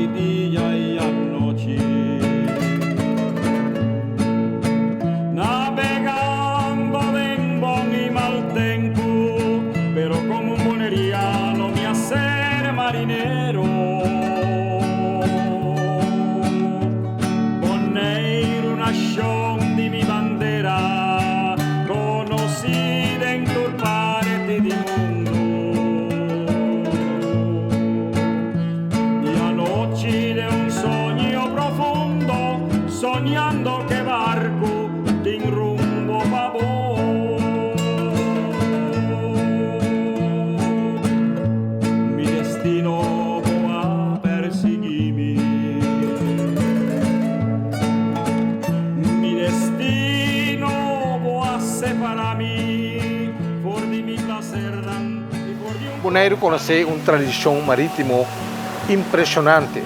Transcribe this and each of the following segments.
di dia i anochi. Nabegando den bon i mal tempu, pero komo un boneriano mi a ser marinero. Boneiru nashon di mi bandera, konosí den tur parti di mundu. Di anochi den un soño profundo, soñando ke barku tin rumbo pa bo. Mi destino bo a persigui mi. Mi destino bo a separa mi for di mi placernan y for di un. Boneiru konosé un tradishon marítimo impreshonante,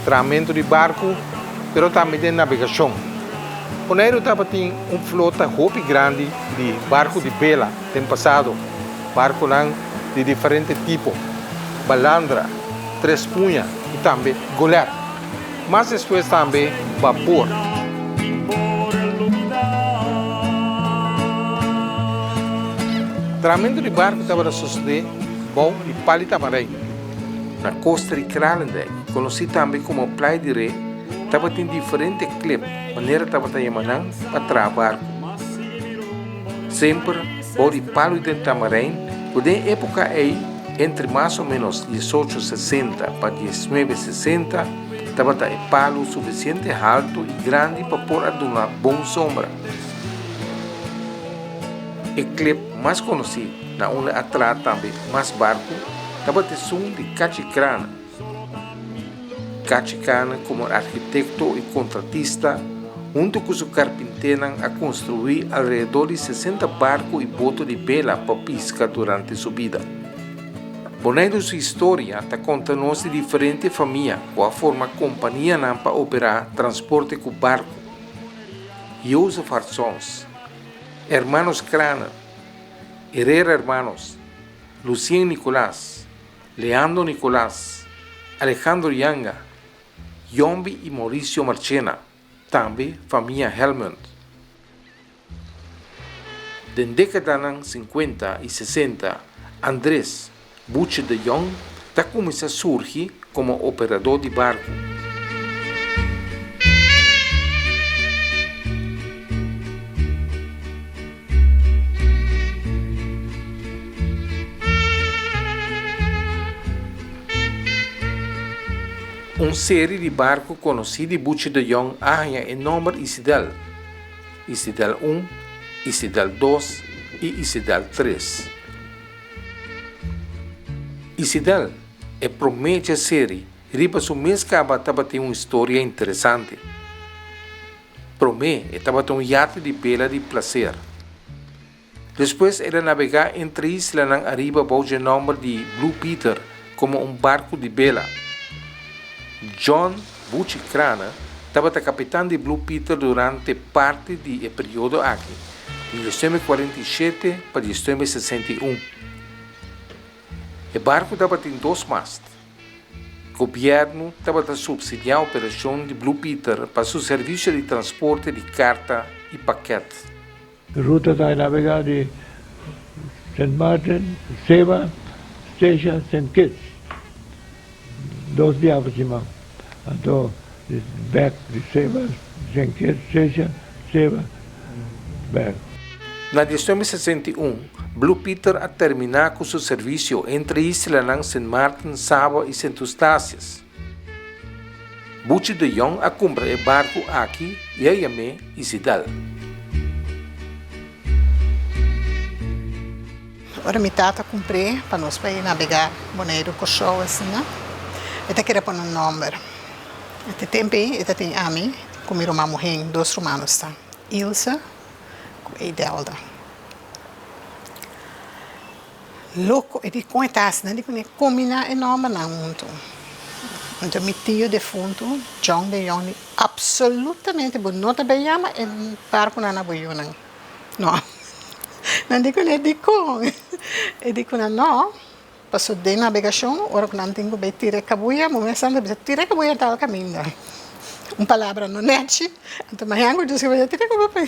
trahamentu di barku, pero tambe den nabegashon. Boneiru tabatin un flota hopi grandi di barku di bela den pasado. Barkunan di diferente tipo, balandra, trespunha i tambe golet. Mas despues tambe bapor. Trahamentu di barku tabata sosodé bou di Pali Tamarijn. Na kosta di Kralendijk, konosí tambe komo Playa di Ree, tabatin diferente klip, manera tabata yama nan, pa traha barku. Semper bou di palu den Tamarijn ku den époka ei, entre mas o ménos diesocho sesenta pa diesnuebe sesenta, tabata e palu sufisiente haltu i grandi pa por a duna bon sombra. E klip mas konosí na unda a traha tambe mas barku tabata esun di Kachi Krana. Kachi Kana komo arkitekto i kontratista, huntu ku su karpinténan a konstruí alrededor di sesenta barku i boto di bela pa piska durante su bida. Boneiru su historia ta konta nos di diferente famia ku a forma kompanianan pa operá transporte ku barku. Jozef Hartsons, Hermanos Kranen, Herrera Hermanos, Lucien Nicolaas, Leandro Nicolas, Alejandro Yanga, Yombi y Mauricio Marchena, tambe famia Helmund. Den dékadanan sinkuenta i sesenta, Andres Buchi de Jong ta kuminsá surgi komo operadó di barku. Un seri di barku konosí di Buchi de Jong a haña e nòmber Isidel, Isidel un, Isidel dos i Isidel tres. Isidel, e promé dje seri, riba su mes kaba tabatin un historia interesante. Promé e tabata un yate di bela di plaser. Despues el a nabegá entre islanan ariba bou dje nòmber di Blue Peter komo un barku di bela. John Buchi Crane tabata kapitan di Blue Peter durante parti di e periodo aki, di 1947 pa 1961. E barku tabatin dos mast. Gobièrnu tabata supsidiá operashon di Blue Peter pa su servisio di transporte di karta i pakèt. Ruta ta nabegá di Sint Maarten, Seba, Statia, Sint Kitts. Dos bia pa siman. Anto bèk di Seba, Sint Kitts, Statia, Seba, bèk. Na 1961, Blue Peter a terminá ku su servisio entre islanan Sint Maarten, Saba i Sint Eustatius. Buchi de Jong a kumpra e barku aki i a yam'é Isidel. Ora mi tata kumpr'é pa nos bai nabegá Boneiru, Kòrsou asina, e ta kere pone un nòmber. E tempu ei e ta tin ami ku mi ruman muhé, dos ruman nos ta, Ilse ku Eidelda. Loko, e di kon e ta hasi? Nan di ku ne kombiná e nòmbernan huntu. Anto mi tio defuntu, John de Jong, di apsolutamente bo no ta bay yama e barkunan na bo yunan. No. Nan di ku ne, dikon? E di ku nan, no. Paso den nabegashon, ora ku nan tin ku bai tira e kabuya, bo mes nan ta bisa tira e kabuya tal kaminda. Un palabra no nechi, anto mañana ku Dios ke bai tira e kabuya pa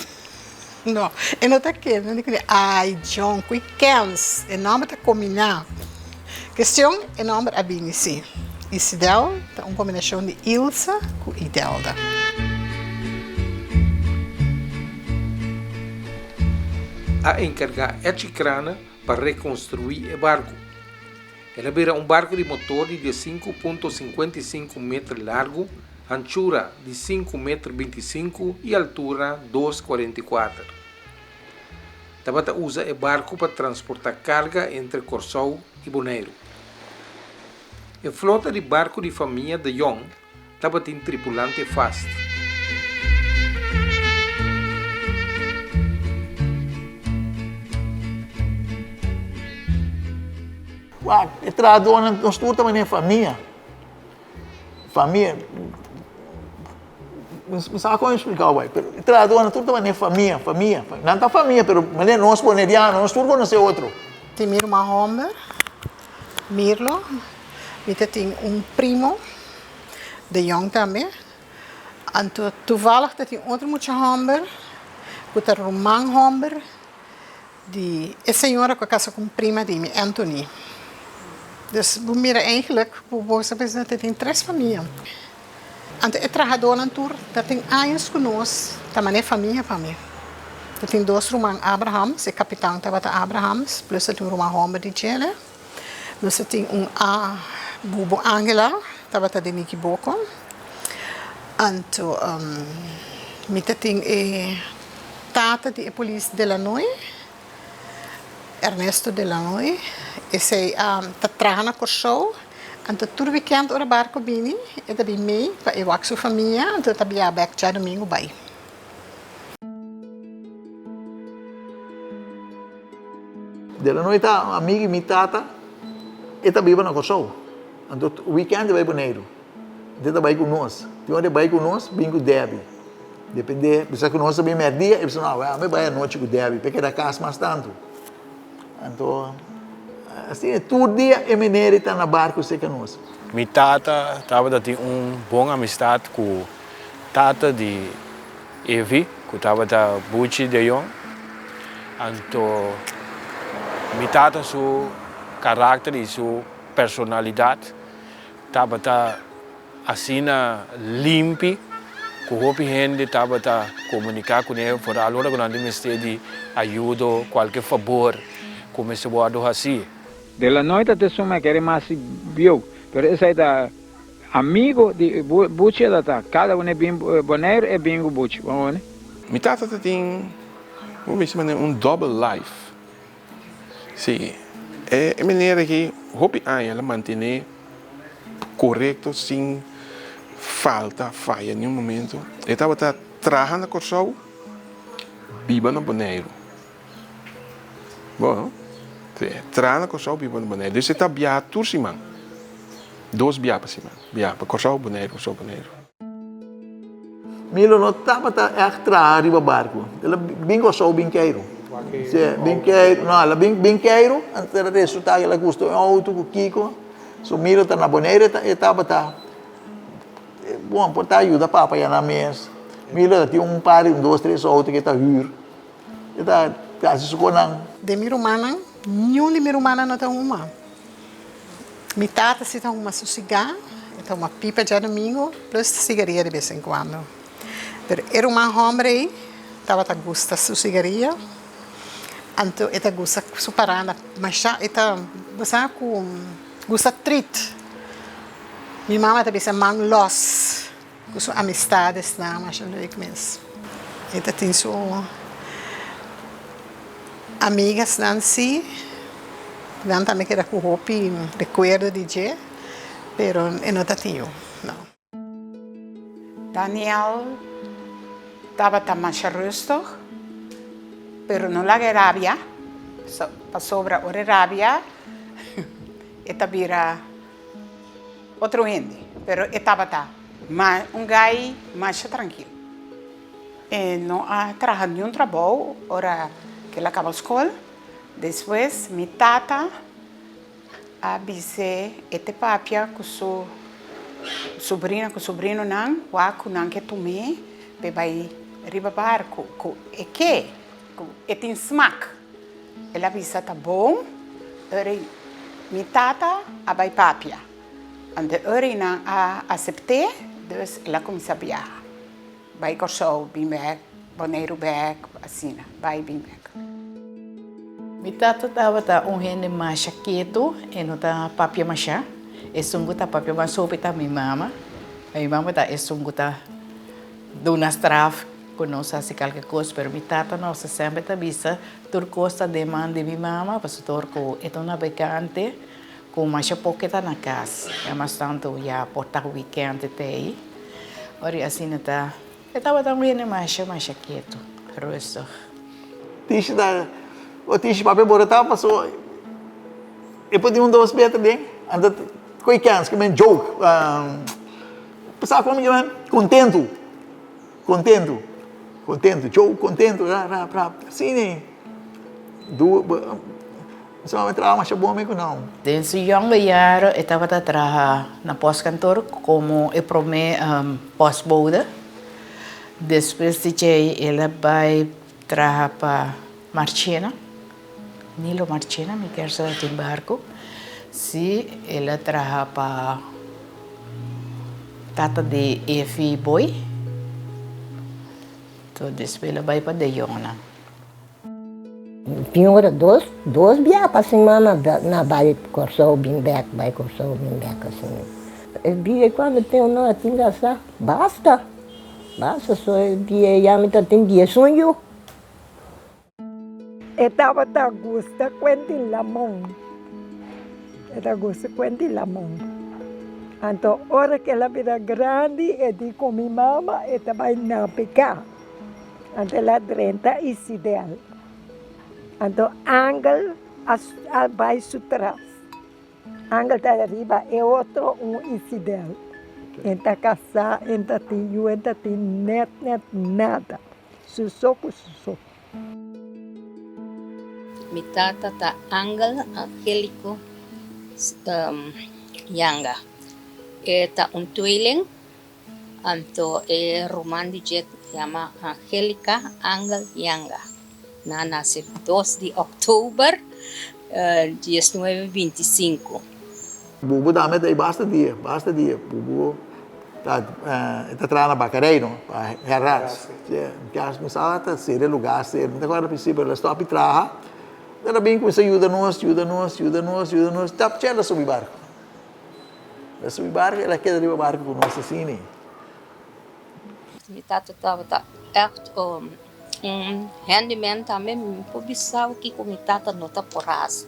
No, e no ta kere, nan di kuné, ai John, kui kens, e nòmber ta kombiná. Kestion, e nòmber a bini si. Isidel ta un kombinashon di Ilse ku Idelda. A enkargá Etchi Krane pa rekonstruí e barku. El a bira un barku di motor di diesinku punto sinkuenta i sinku meter largu, hanchura di sinku meter bintisinku i altura dos kuarenta i kuater. Tabata usa e barku pa transportá karga entre Kòrsou i Boneiru. E flota di barku di famia De Jong tabatin tripulante fast. Wak, e trahadónan, nos tur ta manera famia. Famia, mi sa kon expliká bai, pero e trahadónan tur ta manera famia, famia. Nan ta famia, pero manera nos boneriano, nos tur konosé otro. Tin mi ruman hòmber. Mirlo, mi ta tin un primo de yong tambe. Anto toevallig ta tin otro mucha homber ku ta ruman homber di e señora ku a kasa ku un prima di mi, Anthony. Dus bo mira eigenlijk ku bo sa bisa ta tin tres famia. Anto e trahadónan tur ta tin años ku nos ta manera famia pa mi. Ta tin dos ruman Abrahams, e kapitan tabata Abrahams, plus ta tin un ruman hòmber di djele. Nos ta tin un bubu Angela, tabata di Nikiboko. Anto mi ta tin e tata di e polis Delanoy, Ernesto Delanoy, esei ta traha na Kòrsou. Anto tur wikènt ora barko bini, e ta bin mei pa e wak su famia, anto e ta bia bèk djadumingu bai. Delanoy ta un amigu di mi tata, e ta biba na Kòrsou. Anto wikènt e bai Boneiru. Anto e ta bai ku nos. Tin ora e bai ku nos, bin ku Debbie. Depende, bisa ku nos ta bin mèrdia, e bisa no, ami bai anochi ku Debbie, pa e keda kas mas tantu. Anto, asina tur dia e meneer ta na barku serka nos. Mi tata tabata tin un bon amistad ku tata di Evi, ku tabata Buchi de Jong. Anto mi tata su karakter i su personalidat tabata Asina limpi ku hopi hende tabata komuniká kuné foral ora ku nan tin mester di ayudo, kualke fabor ku mester wòrdu hasí. De la noite ta esun me kere mas bieu, pero esei ta amigo di Buchi el a ta, kada un e bin Boneiru e bin ku Buchi, bo wone? Mi tata ta tin, bo bisa manera un double life. Sí, e meneer aki hopi aña el a mantené korekto sin falta, faya niun momento. E tabata traha na Kòrsou, biba na Boneiru. Bo no? Sí, traha na Kòrsou, biba na Boneiru. Dus e ta biaha tur siman, dos biaha pa siman, biaha pa Kòrsou, Boneiru, Kòrsou, Boneiru. Milo no tabata ègt traha riba barku. El a bin Kòrsou bin keiru. Sí, bin keiru. No, el a bin bin keiru, anto el a resultá ku el a gusta un outo ku kiko. So Milo ta na Boneiru e tabata, bon, por ta yuda papa ya nan mes. Milo ta tin un par di un dos tres outo ku e ta hür. E ta hasi su konan. Den mi rumannan, niun di mi rumannan no ta huma. Mi tata si ta huma su sigá, e ta huma pipa djadumingu plus sigaria di bes en kuando. Pero e ruman hòmber ei tabata gusta su sigaria, anto e ta gusta su paranda mashá, e ta bo sa ku gusta trit. Mi mama ta bisa man lòs. Ku su amistadesnan masha leuk mes. E ta tin su amigasnan si, nan tambe keda ku hopi rekuerdo di dje, pero e no ta tin yu, no. Daniel tabata masha rustig, pero no laga e rabia, pasobra ora e rabia e ta bira Otro hende, pero e tabata ma un gai masha trankil. E no a traha niun trabou ora ku el a kaba skol. Despues mi tata a bis'é e te papia ku su subrina ku subrinonan wak ku nan ke tum'é p'e bai riba barku ku e ke ku e tin smak. El a bisa ta bon, ora mi tata a bai papia. Anto ora nan a asept'é, dus el a kuminsá biaha. Bai Kòrsou, bin bèk, Boneiru bèk, asina, bai bin bèk. Mi tata tabata un hende masha ketu, e no ta papia mashá. Esun ku ta papia mas hopi ta mi mama. Mi mama ta esun ku ta duna straf ku nos hasi kalke kos, pero mi tata nos semper ta bisa tur kos ta den man di mi mama, pasobra ku e ta un nabegante ku masha poko e ta na kas. Ya mas tantu ya por ta wikènt e ta ei. Ora i asina ta, e tabata un hende masha masha ketu, rustig. Tishi ta, o Tishi papia bora ta paso e por tin un dos beter den, anto koe kens ke men joke, sa komo ke men kontentu, kontentu, kontentu, joke kontentu rap rap rap asina du. Su mama traha masha bon mi ku nan. Den su yonge jaren e tabata traha na postkantoor komo e prome postbode. Despues di djei el a bai traha pa Marchena, Nilo Marchena mi kier sa tin barku. Si el a traha pa tata di Efi Boy. Despues el a bai pa De Jongnan. Tin ora dos, dos bia pa semana na bai Kòrsou bin bèk, bai Kòrsou bin bèk asina. E dia ku ami ten no a tin gasta basta, basta so e dia ei ami ta tin diesun yu. E tabata gusta kuenti lamon, e ta gusta kuenti lamon. Anto ora ku el a bira grandi e di ku mi mama e ta bai nabegá. Anto el a drenta Isidel. Anto angel a bai su tras. Angel ta riba e otro un Isidel. En ta kasá, en ta tin yu, en ta tin nèt nèt nada. Su so ku su so. Mi tata ta Angel Angelico Yanga. E ta un tweeling. Anto e ruman di dje yama Angelica Angel Yanga. Nan a nase dos di òktober diesnuebe bintisinku. Bubu tambe ta ei basta dia, basta dia. Bubu ta e ta traha na bakarei no, pa Herras. Kias mi sa ta sera e lugar sera, mi ta kòrda prinsipio el a stòp di traha, el a bin kuminsá yuda nos, yuda nos, yuda nos, yuda nos, tap el a subi barku. El a subi barku, el a keda riba barku ku nos asina. Mi tata tabata ègt un handyman tambe. Mi por bisa bo kiko mi tata no ta por hasi.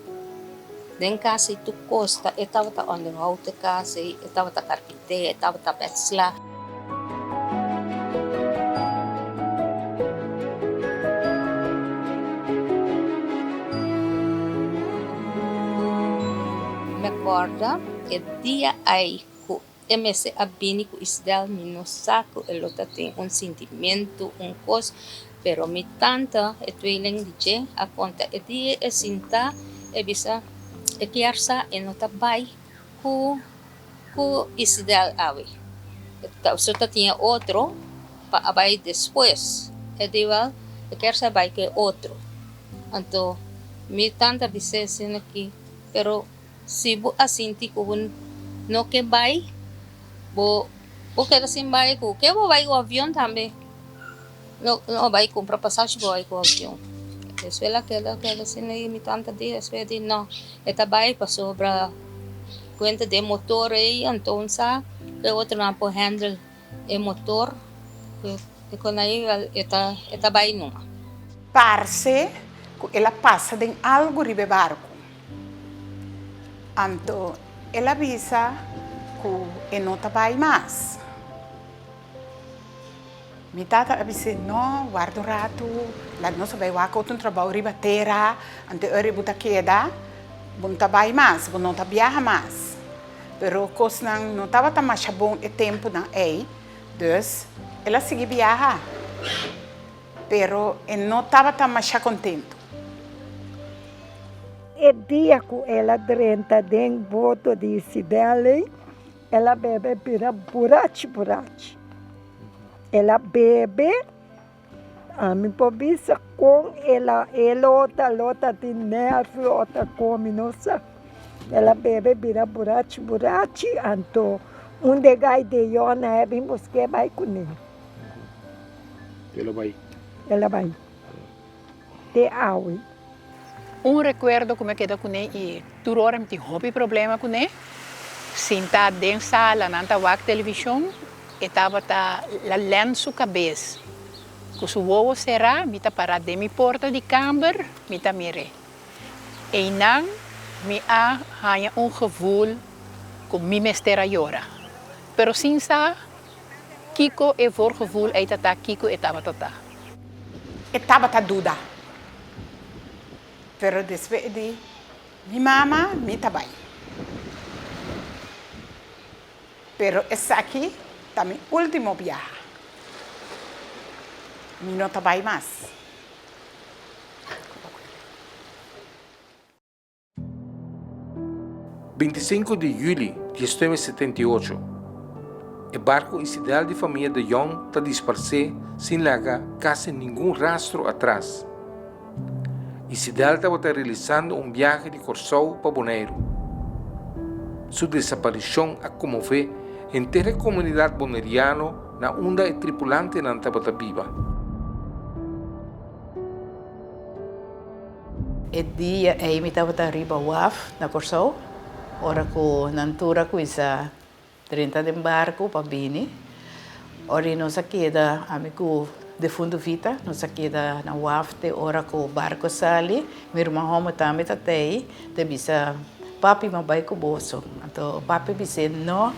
Den kas ei tur kos ta, e tabata onderhoud e kas ei, e tabata karpinté, e tabata metsla. Mi kòrda e dia ei ku e mester a bini ku Isdel, mi no sa ku e lo ta tin un sintimentu, un kos, pero mi tanta, e tweeling di dje, a konta e dia e sinta, e bisa e kier sa e no ta bai ku. Ku Isidel awe. E ta tin e otro pa a bai despues. E di wel e kier sa bai ku e otro. Anto mi tanta bis'é asina aki, pero si bo a sinti ku bo no ke bai, bo bo keda sin bai ku ke bo bai ku avion tambe. No no bai kumpra pasashi bo bai ku avion. Despues el a keda keda asina i mi tanta di despues di no e ta bai pasobra kuenta di e motor ei anto sa ku e otronan por handle e motor ku kon ei e ta e ta bai numa. Parse ku el a pasa den algu riba e barku. Anto el a bisa ku e no ta bai mas. Mi tata a bis'é, No, warda un ratu, laga nos a bai wak otro trabou riba tera, anto ora bo ta keda, bo no ta bai mas, bo no ta biaha mas. Pero kosnan no tabata masha bon e tempunan ei, dus el a sigui biaha, pero e no tabata masha kontentu. e dia ku el a drenta den boto di Isidel ei, el a bebe bira burachi burachi. El a bebe, ami por bisa kon el a e lo ta lo ta tin nervio o ta kon mi no sa. El a bebe bira burachi burachi anto un de gai de yona a bin busk'é bai kuné. El a bai. El a bai. Te awe. Un rekuerdo ku mi a keda kuné i tur ora mi tin hopi problema kuné, sintá den sala nan ta wak televishon, e tabata la lèn su kabes ku su wowo será, mi ta pará den mi porta di kamber mi ta mir'é. Einan mi a haña un gevoel ku mi mester a yora, pero sin sa kiko e voorgevoel ei ta ta, kiko e tabata ta. E tabata duda. Pero despues e di, Mi mama, mi ta bai. Pero esaki ta mi ultimo biaha. Mi no ta bai mas. 25 di juli 1978, e barku Isidel di famia De Jong ta disparsé sin laga kasi ningun rastro atras. Isidel tabata realisando un biahe di Kòrsou pa Boneiru. Su desaparishon a konmové henter e komunidat boneriano na unda e tripulantenan tabata biba. E dia ei mi tabata riba waf na Kòrsou, ora ku nan tur a kuminsá drenta den barku pa bini. Ora nos a keda, ami ku defuntu Vita, nos a keda na waf te ora ku barku a sali. Mi ruman hòmber tambe ta tei, ta bisa, Papi, mi a bai ku boso. Anto papi bis'é, No,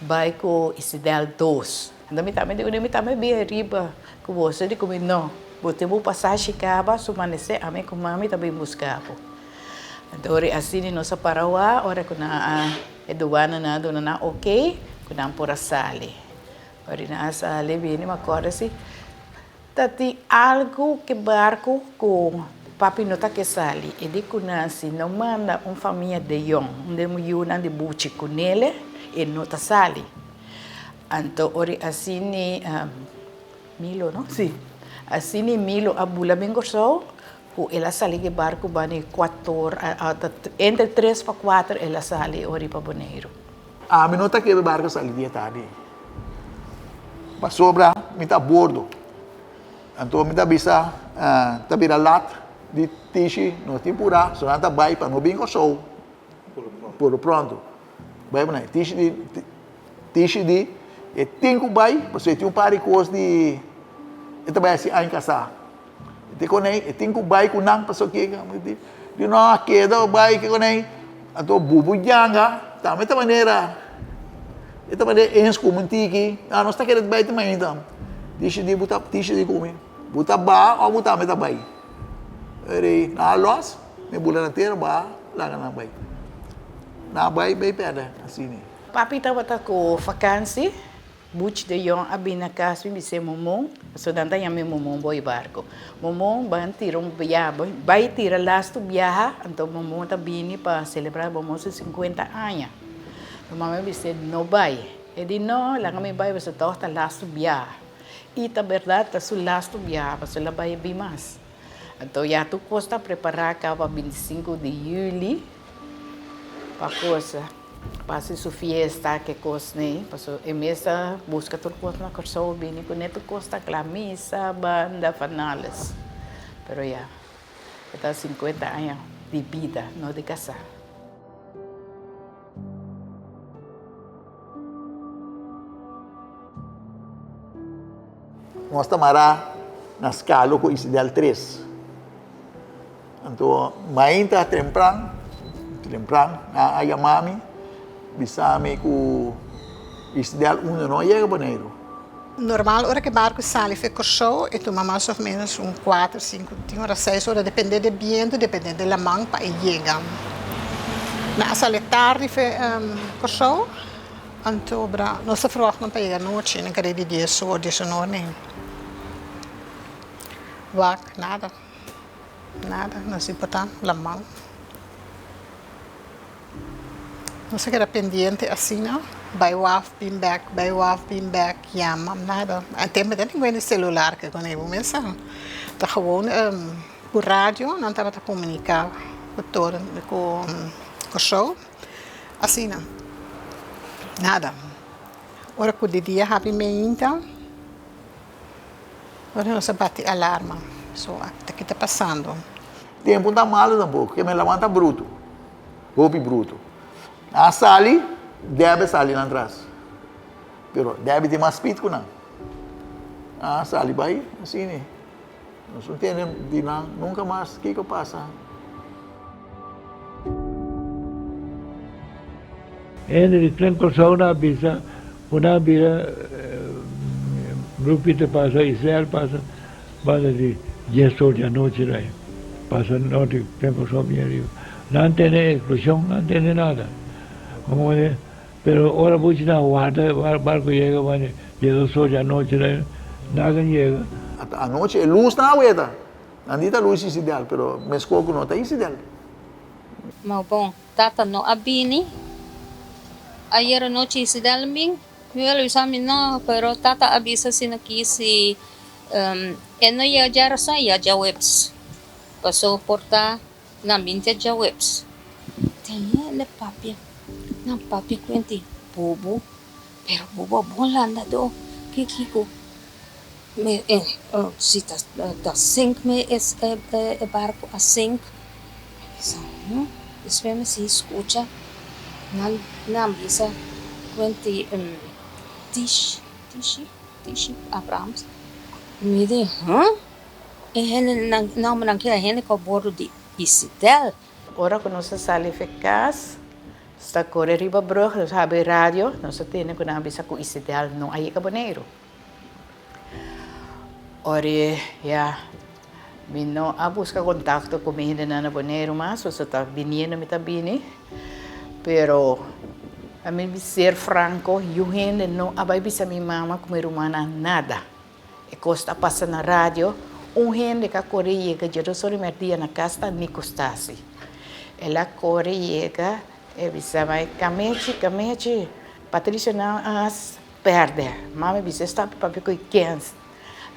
bai ku Isidel dos. Anto mi tambe di, Mi tambe bin ariba ku boso. E di ku mi, No, bo tin bo pasashi kaba, su manesé ami ku mami ta bin buska bo. Anto ora asina nos a para wak, ora ku nan a, e duananan a duna nan oke, ku nan por a sali. Ora nan a sali bini, mi a kòrda si ta tin algu ku e barku ku papi no ta ke sali. E di ku nan si no manda un famia de yòn, un den yunan di buchi ku nele, e no ta sali. Anto ora asina Milo no? Si. Asina Milo a bula bin Kòrsou ku el a sali ku e barku bani kuator, entre tres pa kuater el a sali ora pa Boneiru. Ami no ta kere barku sali di e tardi pasobra mi ta bordo. Anto mi ta bisa ta bira lat di tishi nos tin purá so nan ta bai pa no bin Kòrsou por lo pronto. Bai Boneiru. Tishi di. Tishi di, E tin ku bai, pasobra e tin un par di kos di e ta bai hasi aña kasá. E tin konei, e tin ku bai ku nan pasobra ke di, di no a keda o bai ke konei. Anto bubu yanga tambe ta manera, e ta manera eens ku un tiki, ah nos ta kere bai te mainta. Tishi di bu ta, tishi di ku mi, bu ta ba o bu tambe ta bai. Eri nan a lòs, mi bula na tera ba laga nan bai. Nan a bai bai pèrdè asina. Papi tabata ku vakansi, Butch de Jong a bini na kas mi bis'é Momon, pasobra nan ta yam'é Momon boi barku. Momon ban tira un biaha, bai tira lastu biaha, anto Momon ta bini pa selebrá Momon su sinkuenta aña. Mi mama a bis'é no bai. E di no, laga mi bai pasobra tòg ta lastu biaha. I ta bèrdat ta su lastu biaha pasobra el a bai bin mas. Anto ya tur kos ta prepará kaba bintisinku di yüli pa kosa. Pa hasi su fiesta ke kos nei, pasobra e mes ta buska tur kos na Kòrsou bini kuné tur kos ta kla, misa, banda, van alles. Pero ya, e ta sinkuenta aña di bida, no di kasá. Nos ta mará na Skalo ku Isidel tres. Anto mainta tempran, tempran nan a yama mi, bisa mi ku Isidel unda no a yega Boneiru. Normal ora ku e barku sali for Kòrsou e tuma mas òf ménos un kuater, sinku, tin ora seis ora depende di bientu, depende di laman pa e yega. Nan a sali tardi for Kòrsou, anto bra nos ta ferwagt nan pa yega anochi, nan kere di dies or, diesunor nei. Wak, nada. Nada, nos importá laman. Nos a keda pendiente asina, bai waf bin bek, bai waf bin bek, yama, nada. En tempo ta tin celular ke con bo mes sa. Ta gewoon ku radio nan tabata comunica ku tur ku Kòrsou. Asina, nada. Ora ku di dia habi meinta, ora nos a bati alarma, so ta ki ta pasando. Tempu no ta malu tampoco, ke men lawanta bruto, hopi bruto. A sali, debe sali nan tras, pero debe tin mas speed ku nan. A sali bai asina. Nos no tende di nan nunka mas kiko pasa. Hende di Tren Kòrsou nan a bisa ku nan a bira Blue Peter pasa Israel pasa banda di dies or di anochi dai pasa nort di Tren Kòrsou bini ariba. Nan tende eksploshon, nan tende nada. Komo pero ora buchi nan warda barko yega banda 12 or di anochi dai nada yega. Ata anochi e lus nan a weta. Nan di ta lus Isidel pero meskor ku no ta Isidel. Ma bon, tata no a bini. Ayer anochi Isidel a bin. Mi wela bisa mi no, pero tata a bisa asina ki si e no yega djarason e yega djaweps. Paso por ta nan bin te djaweps. Ten hende papia, nan papia kuenti bobo, pero bobo a bon landadó. Ki kiko? Mi e si ta ta sink mi e e barco a sink mi bisa hm despues mi sigui scucha nan nan bisa cuenti Tish Tishi Tishi Abrahams mi di hm e hende nan nombernan keda hende cu a bordo di Isidel. Ora cu nos a sali fe cas, nos ta core riba brug, nos a habri radio, nos a tende cu nan a bisa cu Isidel no a yega Boneiru. Ora ya mi no a buska kontakto ku mi hendenan na Boneiru mas, pasobra ta biniendo mi ta bini, pero ami ser franko, yu hende no a bai bisa mi mama ku mi rumannan nada. E kos ta pasa na radio, un hende ku a kore yega dje dos ora merdia na kas ta Nico Stasi. El a kore yega, e bisa mi, Kamechi, Kamechi, Patricio nan a Pèrdè. Mami bisa e stap papia ku e kens.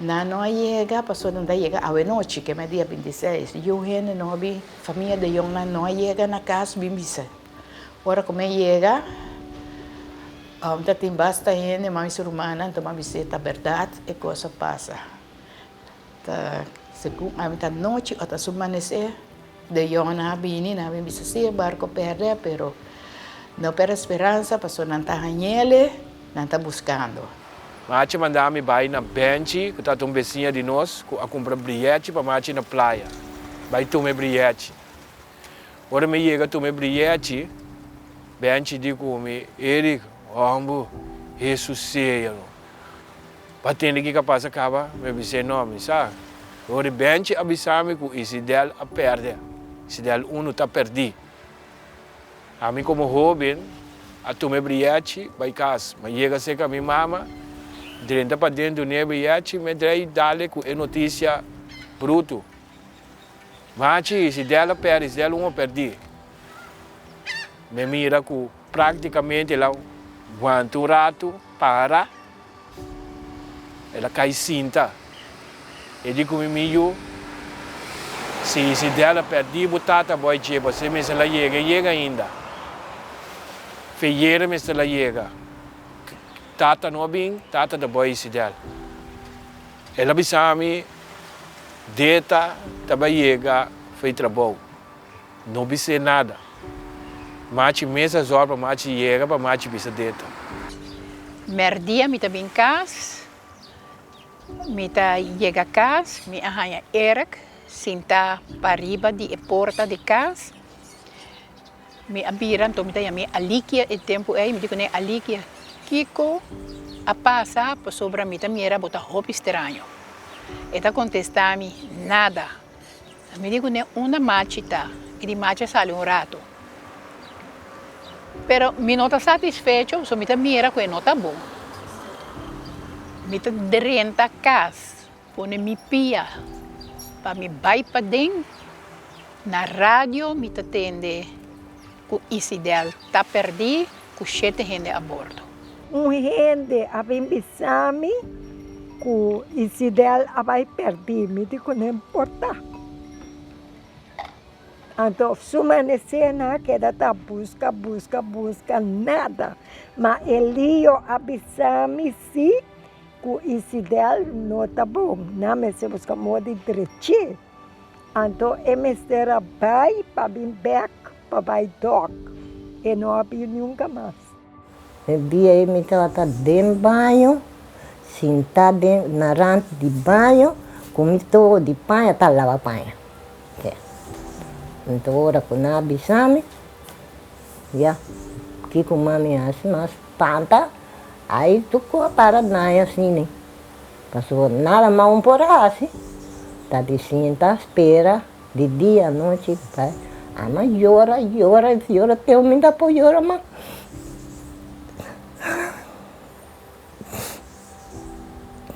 Nan no a yega pasobra nan ta yega awenochi, ke mei dia bintiseis. Yu hende no a bin, famia de yòngnan no a yega na kas bin bisa. Ora ku mi a yega, ta tin basta hende, mami su rumannan, anto mami bisa ta bèrdat e kos a pasa. Ta segun ami ta nochi o ta su manesé, de yòngnan a bini, nan a bin bisa si e barko pèrdè, pero no pèrdè speransa pasobra nan ta hañ'el, nan ta buskando. Machi manda mi bai na Benchi ku tabata un besiña di nos ku a kumpra briyechi pa Machi na playa. Bai tuma e briyechi. Ora mi yega tuma e briyechi, Benchi di ku mi, Erik, hòmber, Hesus sea no. Pa tende kiko a pasa kaba, mi a bis'é no, mi sa. Ora Benchi a bisa mi ku Isidel a pèrdè, Isidel unu ta pèrdí. Ami komo hóben a tuma e brièchi bai kas. Mi a yega serka mi mama, drenta paden dun'é e brièchi, mi a drei dale ku e notisia brutu. Machi, Isidel a pèrdè, Isidel unu a pèrdí. Mi a mira ku práktikamente el a wanta un ratu, para. El a kai sinta. E di ku mi, Mi yu, si Isidel a pèrdí bo tata bo a dje, bo mester la yega, e yega ainda. Feyera mester la yega. Tata no a bin, tata ta bo Isidel. El a bisa mi, Deta ta bai yega fei trabou. No bis'é nada. Machi mes a zòrg pa Machi yega pa Machi bisa deta. Mèrdia mi ta bin kas, mi ta yega kas, mi a haña Eric sintá pariba di e porta di kas. Mi a bira anto mi ta yam'é Alikia e tempu ei, mi di kuné, Alikia, kiko a pasa pasobra mi ta mira bo ta hopi straño? E ta kontestá mi, Nada. Mi di kuné unda machi ta i di machi a sali un ratu. Pero mi no ta satisfecho pasobra mi ta mira ku e no ta bon. Mi ta drenta kas, pone mi pia pa mi bai paden, na radio mi ta tende. ku Isidel ta pèrdí ku shete hende a bordo. Un hende a bin bisa mi ku Isidel a bai pèrdí, mi di ku no importá. Anto su manesé nan a keda ta buska, buska, buska, nada. Ma Elio a bisa mi si ku Isidel no ta bon, nan mester buska moda di drech'é. Anto e mester a bai pa bin bek pa bai dòk. E no a bin nunka mas. E dia ei mi tabata den baño, sintá den na rant di baño ku mi togo di paña ta laba paña. Ya. Anto ora ku nan a bisa mi, ya, kiko mami hasi? Mas spanta, ai tur ku a para daña asina. Pasobra nada mas un por hasi, ta di sinta spera di dia anochi bai. Ama yora, yora, yora te mi ta por yora mas.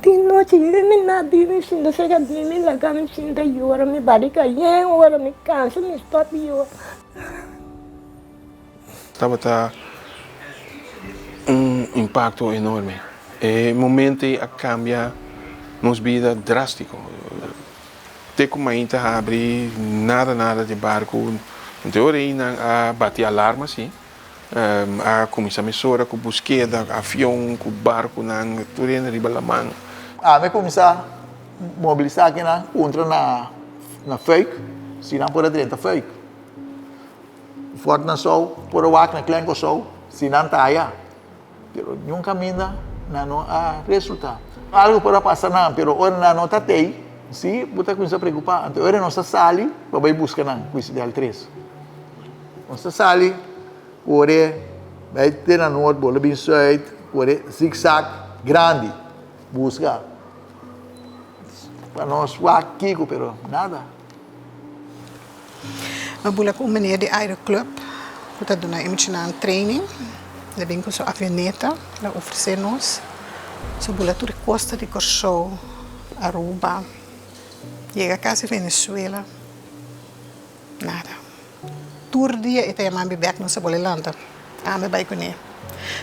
Di nochi mi na drumi sinta serka di mi laga mi sinta yora mi barika yen ora mi kansa mi stop yora. Tabata un impacto enorme. E momento ei a cambia nos bida drastico. Te cu mainta habri nada nada di barco. Ente ora ei nan a bati alarma si. A cuminsa mesora cu buskeda, avion, cu barconan, tur hende riba laman. Ami a cuminsa mobilisa kinan contra na na Fuik, si nan por a drenta Fuik. Fort Nassau por a wak na Klein Kòrsou si nan ta aya, pero niun kaminda nan no a resultá. Algu por a pasa nan, pero ora nan no ta tei, si bo ta kuminsá preokupá. Anto ora nos a sali pa bai buska nan ku Isidel tres. Nos a sali kore bai te na nort, bole bin sùit, kore zigzag grandi buska pa nos wak kiko, pero nada. Mi a bula ku un meneer di Aeroclub ku ta duna e muchanan training. El a bin ku su avioneta, el a ofresé nos. Nos a bula tur e kosta di Kòrsou, Aruba, yega kasi Venezuela, nada. Tur dia e ta yama mi bèk, nos a bole lanta. Ami bai kuné.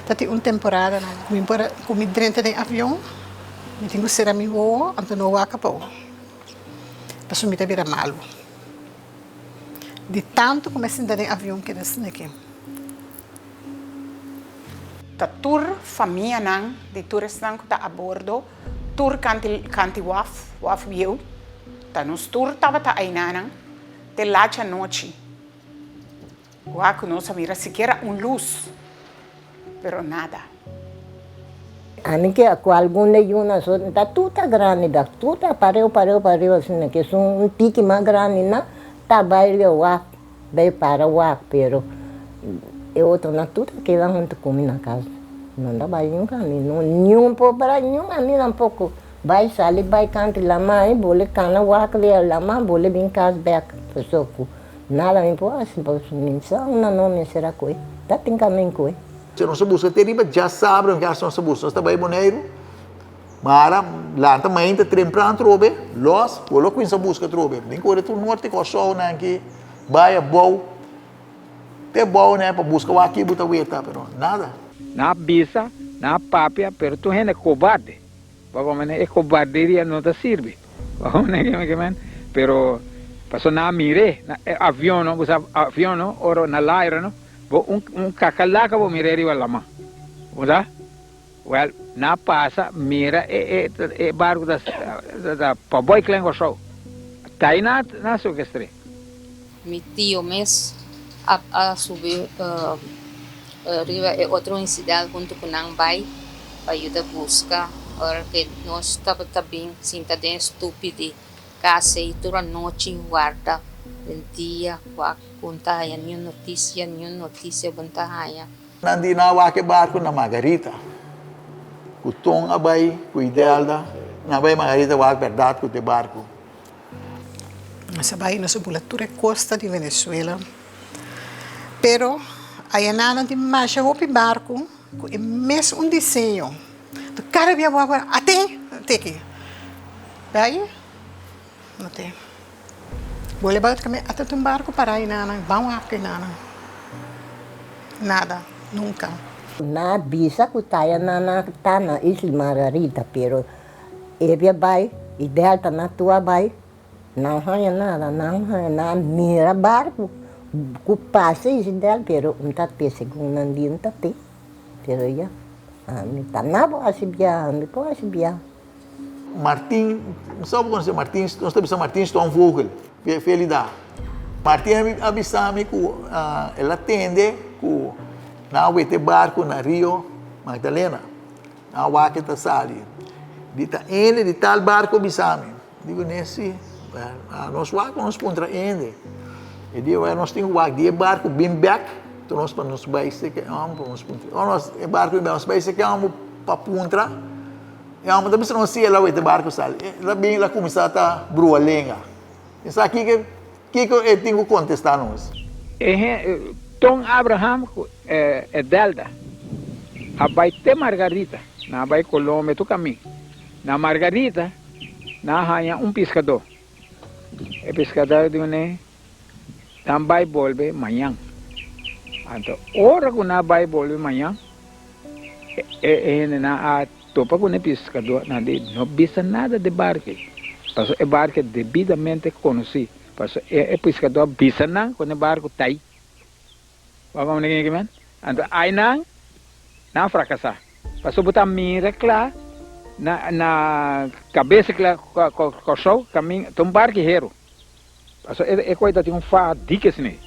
Ta tin un temporada ku mi por ku mi drenta den avion, mi tin ku sera mi wowo, anto no wak abou. Pasobra mi ta bira malu. Di tantu ku mi a sinta den avion keda asina aki. Ta tur famianan di tur esnan ku ta a bordo, tur kanti kanti waf, waf bieu, ta nos tur tabata ainanan te lacha anochi. Wak ku nos a mira sikiera un lus, pero nada. Ami ke ku algun de yuna so ta tur ta grandi da tur ta pareu pareu pareu asina ke esun un tiki mas grandi nan ta bai rio wak bai para wak pero e otronan tur ta keda huntu ku mi na kas no ta bai niun kaminda niun por para niun ami tampoko bai sali bai kanti lama ai bole kana wak ria lama bole bin kas bek pasobra ku Nada mi por hasi pasobra mi sa una no mester a koe, ta tin kamin koe. Si nos a buska te riba djasabra un kias nos a buska, nos ta bai Boneiru, mara lanta mainta trempran atrobe, los, bo lo kuminsa buska atrobe. Bin kore tur norte Kòrsou nan aki, bai abou, te abou nan pa buska wak ki bo ta weta, pero nada. Nan a bisa, nan a papia, pero tur hende kobarde. Bo mene e kobarderia no ta sirbi. Bo mene ke men, pero paso nan a mir'é na e avion no, bo sa avion no, ora na laira no, bo un un kakalaka bo mir'é riba laman. Bo sa? Wèl, nan a pasa mira e e e barku ta ta paboi Klein Kòrsou. Ta ei nan a sekestr'é. Mi tio mes a a subi riba e otro insidel huntu ku nan bai pa yuda buska. Ora ke nos tabata bin sinta den e stupi di kas ei tur anochi warda den dia wak ku no ta haya niun notisia, niun notisia bo no ta haya. Nan di nan a wak e barku na Margarita. Ku Ton a bai ku Idelda, nan a bai Margarita wak bèrdat ku ta e barku. Nos a bai, nos a bula tur e kosta di Venezuela. Pero ayanan nan tin masha hopi barku ku e mes un diseño. Tur kada bia bo a wak, ate! Teki. Bai? No te. Bo leba otro kaminda, ata tin un barku para ayinanan, ban wak ayinanan. Nada, nunka. Nan a bisa ku taya nan a ta na Isla Margarita, pero e bia bai i Delta na tua bai, nan haña nada, nan haña nan a mira barku ku pasa Isla Delta, pero un ta te segun nan di un ta te, pero ya, ami ta na bo hasi biaha, mi por hasi biaha. Martin, mi sa bo conoce Martin, nos ta bisa Martin Stoomvogel, Felida. Martin a bisa mi cu el a tende cu nan a wete barco na Rio Magdalena, nan a wak e ta sali. Di ta ende di tal barco a bisa mi. Digo ne si, nos wak nos puntra ende. E di nos tin cu wak di e barco bin bek, nos pa nos bay seke e homber pa nos puntra. Ora nos e barco bin bek nos bay seke e homber pa puntra. E homber ta bisa nos si el a wete barco sali. El a bin el a cuminsa ta brua lenga. Mi sa kiko kiko e tin cu contesta nos. E Ton Abraham cu e Delda a bay te Margarita. Nan a bay Colombia tur camin. Na Margarita nan a haña un piscador. E piscador di une nan bay bolbe mañan. Anto ora cu nan a bay bolbe mañan e hendenan a topa cu e piscador, nan di no bisa nada di barke, pasobra e barke debidamente conoci, pasobra e piscador bisa nan cu e barco ta ayi. Wak como nan kende men? Anto aynan nan a fracasa, pasobra bo ta mira cla na na cabes cla Corsou camin ta un barco hero. Pasobra e koe ta tin un faha dike asina ei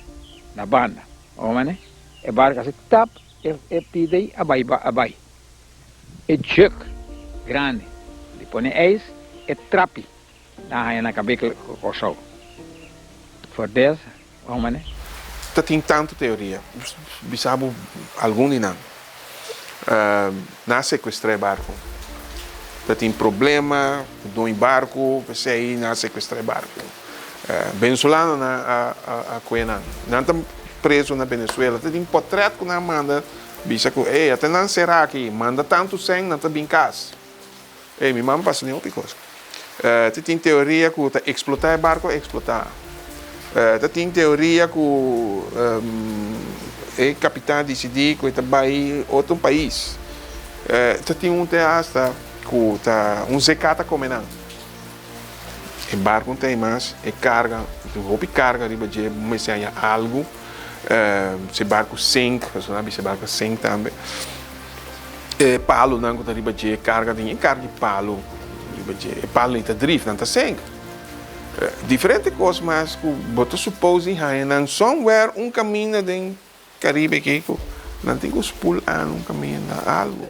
na banda. Bo mane? E barco a hasi tap, e pida ei a bai a bai. E jug grandi di pone ijs, e trapi nan haña na kab'é Kòrsou. For des, bo mane? Ta tin tantu teoria. Bisa bo algun di nan. Nan a secuestra e barco. Ta tin problema cu doño barco, p'esey nan a secuestra e barco. Venezolanonan a coge nan. Nan ta preso na Venezuela. Ta tin potret cu nan a manda bisa cu, ey, ata nan cera aki, manda tanto cen, nan ta bin cas. Ey, mi mama pasa den hopi cos. Ta tin teoria cu ta explota e barco a explota. Ta tin teoria cu e capitan a dicidi cu e ta bay otro pais. Ta tin un te hasta cu ta un zeca ta come nan. E barco no ta ey mas, e carga, tin hopi carga riba dje, bo mester haña algo. Si e barco sink, pasobra nan a bisa e barco a sink tambe. E palunan ku ta riba dje karga tin e karga di palu riba dje. E palunan ta drif, nan ta sink. Diferente kos mas ku bo ta suppose di haña nan somewhere un kaminda den Karibe aki ku nan tin ku spul an un kaminda algu.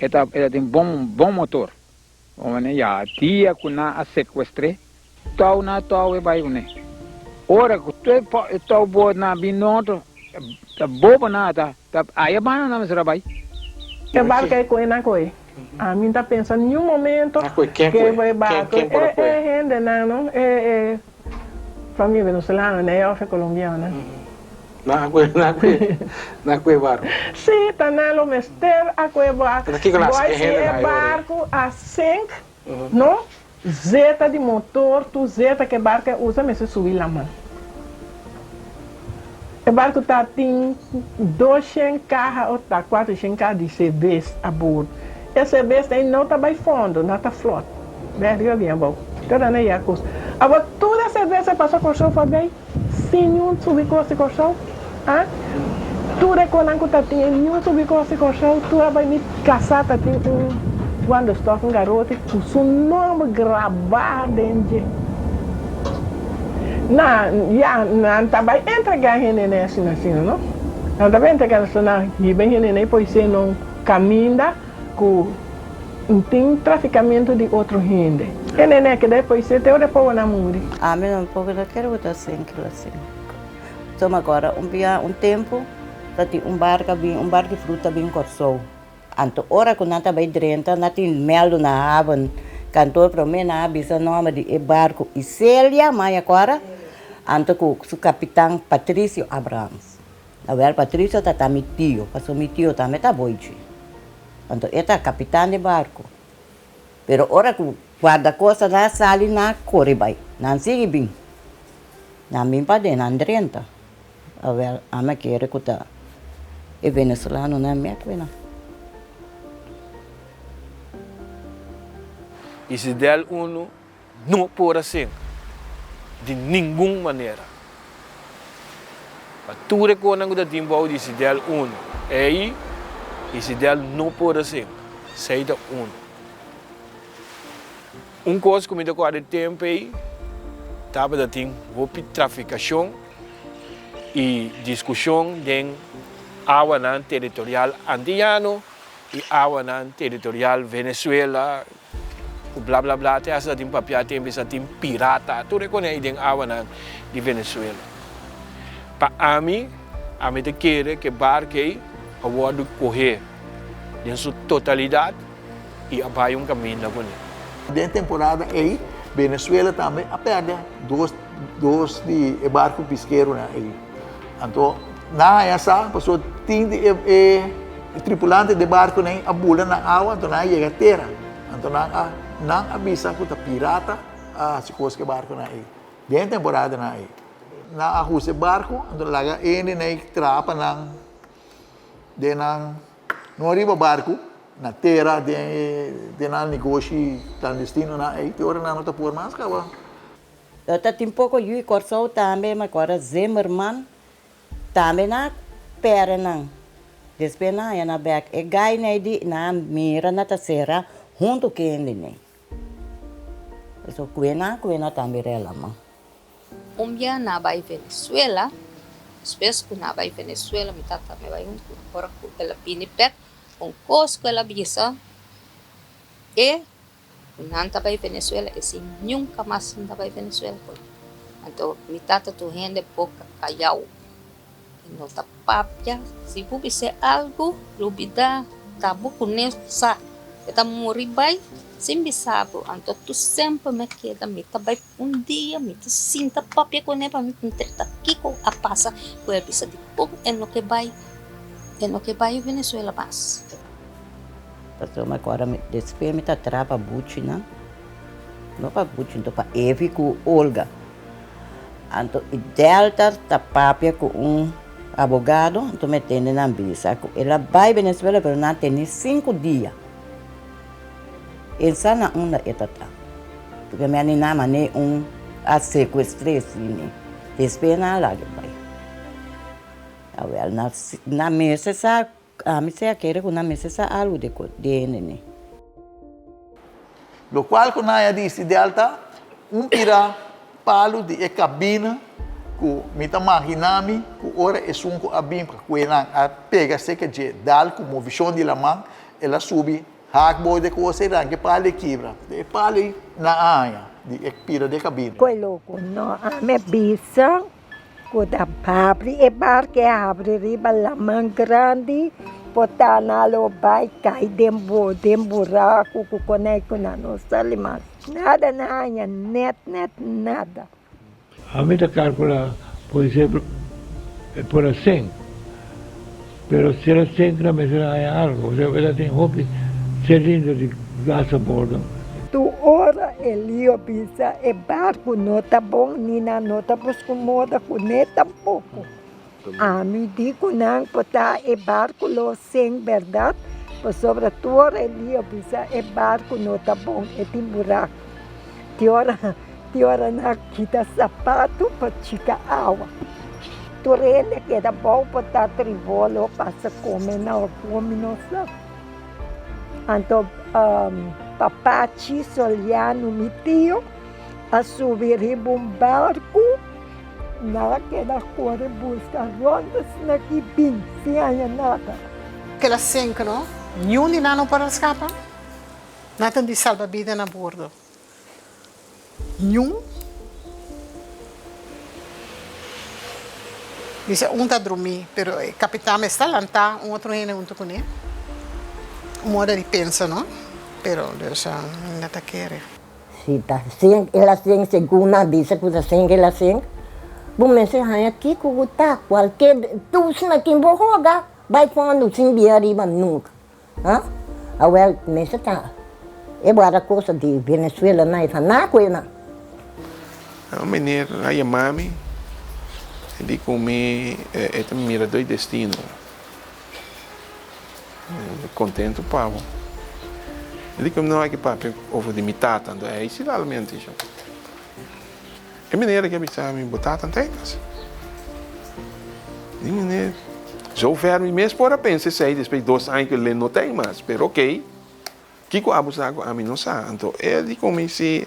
E ta e ta tin bon bon motor. Ora ya dia ku nan a sekuestr'é, tou na tou e bai kuné. Ora ku tur e tou botnan a bin noto, ta bobo nan ta ta aya banda nan mester a bai. E barka e koe nan koe. Ami no ta pensa niun momento ke e barko e hendenan no, e familia venezolano nan of e colombianonan. Nan a koe nan a koe barku. Sí, ta nan lo mester a koe barku. Pero kiko nan a Boy, si e barku a sink, no, zeta di motor, tur zeta ku e barku a usa mester subi laman. E barku ta tin doshen kaha o ta kuatroshen kaha di sebes a bordo. E sebes ei no ta bai fondo, nan ta flot. Bai ariba bin abou. Kada nan ya kos. Awor tur e sebes a pasa Kòrsou pa bai. Sin niun subi kos di Kòrsou, ah. Tur e konan ku ta tin e niun subi kos di Kòrsou, tur a bai mi kasá ta tin un wandelstok, un garoti ku su nòmber grabá den dje. Na, ya, nan ta bai entregá hende nan asina asina, no. Nan ta bai entregá, so nan hiba hende nan i poisé nan kaminda ku. N tin trafikamentu di otro hende. E nene a keda e poisé te ora e pobo nan muri. Ami no por ta kere ku ta sinkilo asin. Tuma agora un bia un tempu ta tin un barka bin un barka di fruta bin Kòrsou. Anto ora ku nan ta bai drenta nan tin mèldu na haven. Kantor promé nan a bisa nòmber di e barku Iselia Maya Kòra anto ku su kapitan Patricio Abrahams. Awèl Patricio ta ta mi tio pasobra mi tio tambe ta boichi. Anto e ta kapitan di barku. Pero ora ku guardakostanan a sali nan a kore bai. Nan sigui bin. Nan bin paden, nan drenta. Awel, ami a kere ku ta. E venezolanonan mèt wena. Isidel unu no por a sink di ningun manera. Pa tur e konan ku ta tin bou di Isidel unu ei, Isidel no por a sink. Sei ta unu. Un kos ku mi ta kòrda e tempu ei tabata tin hopi trafikashon i diskushon den awanan teritorial antiyano i awanan teritorial Venezuela ku bla bla bla te hasta tin papia tempu sa tin pirata tur e kos ei den awanan di Venezuela. Pa ami, ami ta kere ku e barku ei a wòrdu kohé den su totalidat. i a bai un kaminda kuné. Den temporada ei, Venezuela tambe a pèrdè dos dos di e barku piskeronan ei. Anto nan haña sa pasobra tin di e e tripulante di e barkunan ei a bula na awa, anto nan a yega tera. Anto nan a nan a bisa ku ta pirata a hasi kos ku e barkunan ei den e temporadanan ei. Nan a husa e barku, anto laga hende nan ei traha pa nan den nan. No riba barku, na tera, den e den nan negoshi klandestinonan ei, te ora nan no ta por mas kaba. Lo ta tin poko yu i Kòrsou tambe, ma ku ora Zimmerman tambe nan a pèrdè nan. Despues nan haña nan bèk. E gai nei di nan a mira nan ta sera huntu ku hende nei. Pasobra ku e nan ku e nan tambe rela man. Un bia na bai Venezuela, despues ku na bai Venezuela mi tata me bai huntu ku ora ku el a bini bek un kos ku el a bisa e ku nan ta bai Venezuela e si nunka mas nan ta bai Venezuela ku nan. Anto mi tata tur hende boka kayau e no ta papia si bo bis'é algu lubida ta bo kuné sa e ta muri bai sin bisa bo anto tur semper mi a keda mi ta bai. Un dia mi ta sinta papia kuné pa mi puntra ta kiko a pasa ku el bisa dikon e no ke bai e no ke bai Venezuela mas. Pasobra mi kòrda mi despues mi ta traha pa buchinan, no pa buchi anto pa Evi ku Olga. Anto i Delta ta papia ku un abogado anto mi a tende nan bisa ku el a bai Venezuela pero nan a tene sinku dia. El sa na unda e ta ta. Porque mi a nina mane un a secuestr'é si mi. Despues nan a laga e bai. Awel, na nan mester sa, ami si a kere ku nan mester sa algu di di hende ni. Lokual ku nan a disi Delta, un pira palu di e kabina ku mi ta magina mi ku ora esun ku a bin pa kue nan a pega seka dje dal ku movishon di laman, el a subi Haak boy de kos ei ranke palo e kibra. E palo ei na aña di e pira de kabina. Koe loko no a me bisa ku ta habri e barka e habri riba laman grandi por ta nan lo bai kai den bo den buraku ku konei ku nan no sali mas nada na haña net net nada. Ami ta calcula por ejemplo e por a cen, pero si era cen nan mester a haña algo, pasobra e ta tin hopi celinder di gas a bordo. Tur ora Elio bisa e barku no ta bon ni nan no ta busca un moda kuné tampoko. Ami di ku nan por ta e barku lo sink bèrdat, pasobra tur ora Elio bisa e barku no ta bon e tin buraku. Ti ora ti ora nan kita sapatu pa chika awa. Tur hende keda bou pa ta tribolo pasa kome na okomi no sa. Anto Papachi Soliano mi tio a subi riba un barku nan a keda kore buska rond asina ki bin sin haña nada. Kila sink no, niun di nan no por a skapa. Nan tin di salba bida na bordo. Niun. Dice un ta drumí, pero e kapitan mester lantá un otro hende hunto kuné. Un moda di pensa, no? Pero dus nan ta kere. Si ta sink el a sink, segun nan bisa ku ta sink el a sink, bo mester haña kiko ku ta, kualke tusna kin bo hoga bai fondo sin bia riba nunka. Ha? Awel, mester ta e guarda cosa di Venezuela na e faná ku e nan. Un meneer a yama mi, e di ku mi e ta mirador di destino. Mi kontentu pa bo. Mi di ku mi no aki papia over di mi tata, anto ei si dal mi atenshon. E meneer aki a bisa mi, bo tata no ta ei mas. Di meneer, zover mi mes por a pensa esei despues di dos aña ku el no ta ei mas, pero okey. Kiko abo sa ku ami no sa? Anto e di ku mi si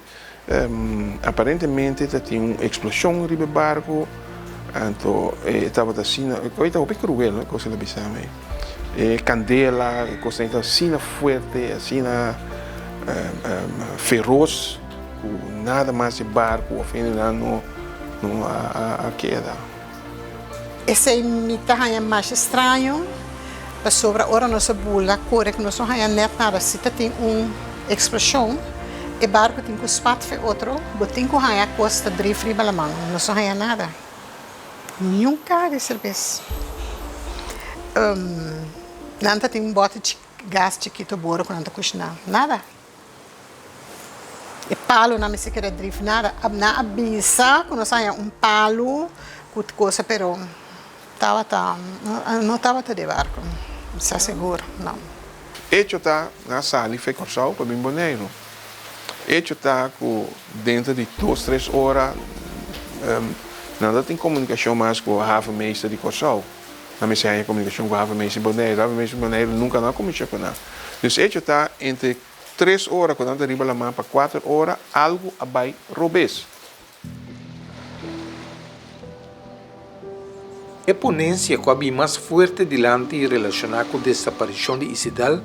aparentemente ta tin un eksploshon riba e barku, anto e tabata asina, e kos ta hopi kruel no, e kos el a bisa mi. E kandela, e kosnan ta asina fuerte, asina feros ku nada mas e barku òf hendenan no no a keda. Esei mi ta haña masha straño, pasobra ora nos a bula kore ku nos no haña nèt nada. Si ta tin un eksploshon, e barku tin ku spat fe otro, bo tin ku haña kos ta drif riba laman. Nos no haña nada, niun kaha di serbes. Nan ta tin un bòte gas chikito boro ku nan ta kushiná, nada. E palunan mester keda drif nada. Nan a bisa ku nos a haña un palu ku cosa pero tabata no tabata di barku, mi sa sigur no. Echo ta nan a sali fe Kòrsou pa bin Boneiru. Echo ta ku denter di dos tres ora nan ta tin komunikashon mas ku havenmeester di Kòrsou. Nan mester haña komunikashon ku havenmeester di Boneiru. Havenmeester di Boneiru nunka no a komunisha ku nan. Dus echo ta entre tres ora ku nan ta riba laman pa kuater ora algu a bai robes. E ponensia ku a bin mas fuerte dilanti relashoná ku desaparishon di Isidal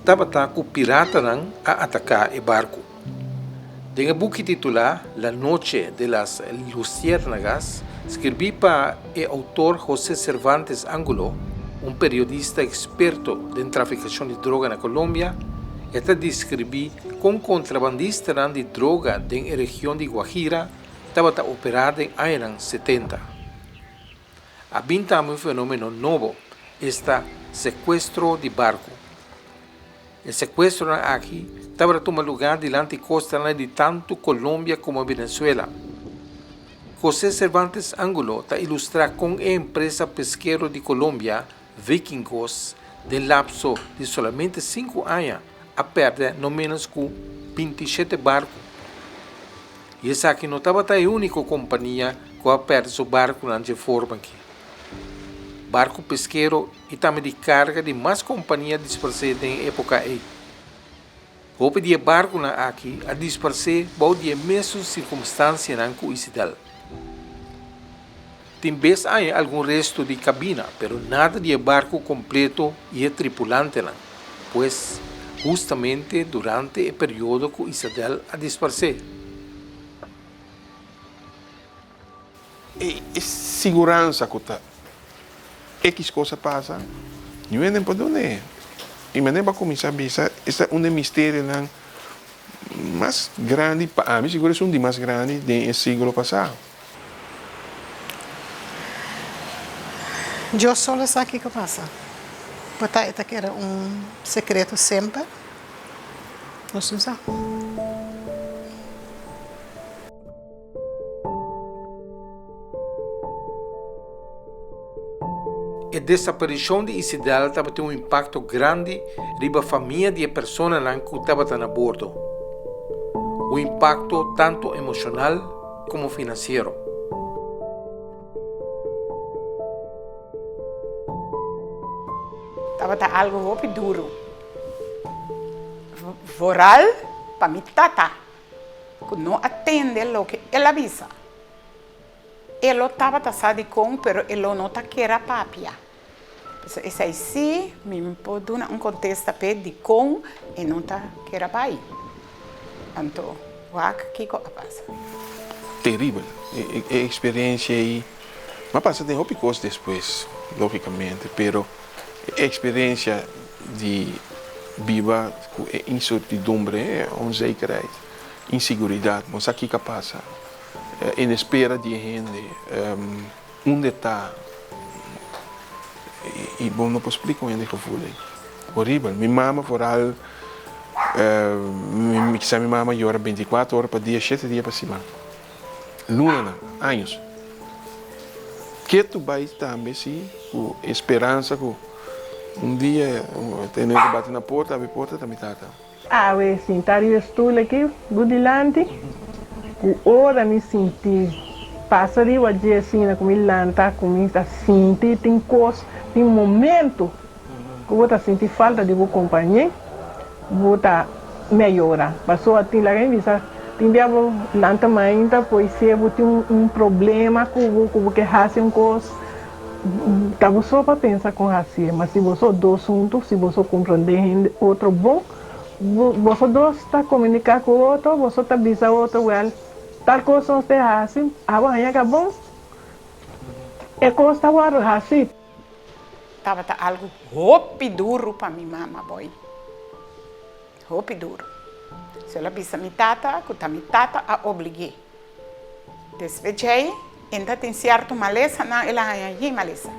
tabata ku piratanan a ataká e barku. Den e buki titulá La noche de las luciérnagas, skirbí pa e outor José Cervantes Angulo, un periodista eksperto den trafikashon di droga na Colombia, e ta deskribí kon kontrabandistanan di droga den e region di Guajira tabata operá den añanan setenta. A bin tambe un fenómeno nobo, esta sekuestro di barku. E sekuestronan aki tabata tuma lugá dilanti kostanan di tantu Colombia komo Venezuela. José Cervantes Angulo ta ilustrá kon e empresa peskero di Colombia, Vikingos, den lapso di solamente sinku aña a pèrdè no ménos ku bintishete barku. I esaki no tabata e úniko kompania ku a pèrdè su barkunan dje forma aki. Barku peskero i tambe di karga di mas kompania disparsé den e époka ei. Hopi di e barkunan aki a disparsé bou di e mesun sirkumstansianan ku Isidel. Tin bes haña algun restu di kabina, pero nada di e barku kompleto i e tripulantenan, pues hustamente durante e periodo ku Isadel a disparsé. E siguransa ku ta X kos a pasa, niun hende por dun'é. I manera bo a kuminsá bisa, esta un di e misterionan mas grandi, pa ami sigur es un di mas grandi den e siglo pasá. Dios solo sa kiko pasa. Por ta e ta keda un sekreto semper? Nos no sa. E desaparishon di Isidel tabatin un impakto grandi riba famia di e personanan ku tabata na bordo. Un impakto tantu emoshonal komo finansiero. Tabata algu hopi duru, vooral pa mi tata. Ku no a tende loke el a bisa. E lo tabata sa dikon, pero e lo no ta ker a papia. Pasobra esei sí mi por duna un kontesta p'e dikon e no ta ker a bai. Anto wak kiko a pasa. Teribel e eksperensia ei. Mi a pasa den hopi kos despues, lógikamente, pero e eksperensia di biba ku e insertidumbre, e onzekerheid, inseguridat, bo sa kiko a pasa, en espera di e hende, unda e ta, i bo no por splika un hende e gevoel ei. Horibel. Mi mama foral, mi kisa mi mama yora bintikuater ora pa dia, shete dia pa siman. Lunanan, años. Ketu bai tambe si ku e speransa ku. Un dia tene ku bati na porta, abri porta ta mi tata. Awe sinta riba e stul aki bo dilanti, ku ora mi sinti pasa riba dje asina ku mi lanta ku mi ta sinti tin kos, tin momento ku bo ta sinti falta di bo kompañé, bo ta meyora. Pasobra tin laga mi bisa tin bia bo lanta mainta poisé bo tin un problema ku bo ku bo ke hasi un kos. Ta boso pa pensa kon hasié, ma si boso dos huntu, si boso komprondé hende otro bon, boso dos ta komuniká ku otro, boso ta bisa otro, wèl, tal kos nos te hasi, abo haña ka bon, e kos ta wòrdu hasi. Tabata algu hopi duru pa mi mama, boy. Hopi duru. So el a bisa mi tata ku ta mi tata a oblig'é. Despues djei, e ta tin sierto malesanan, el a haña yen malesa,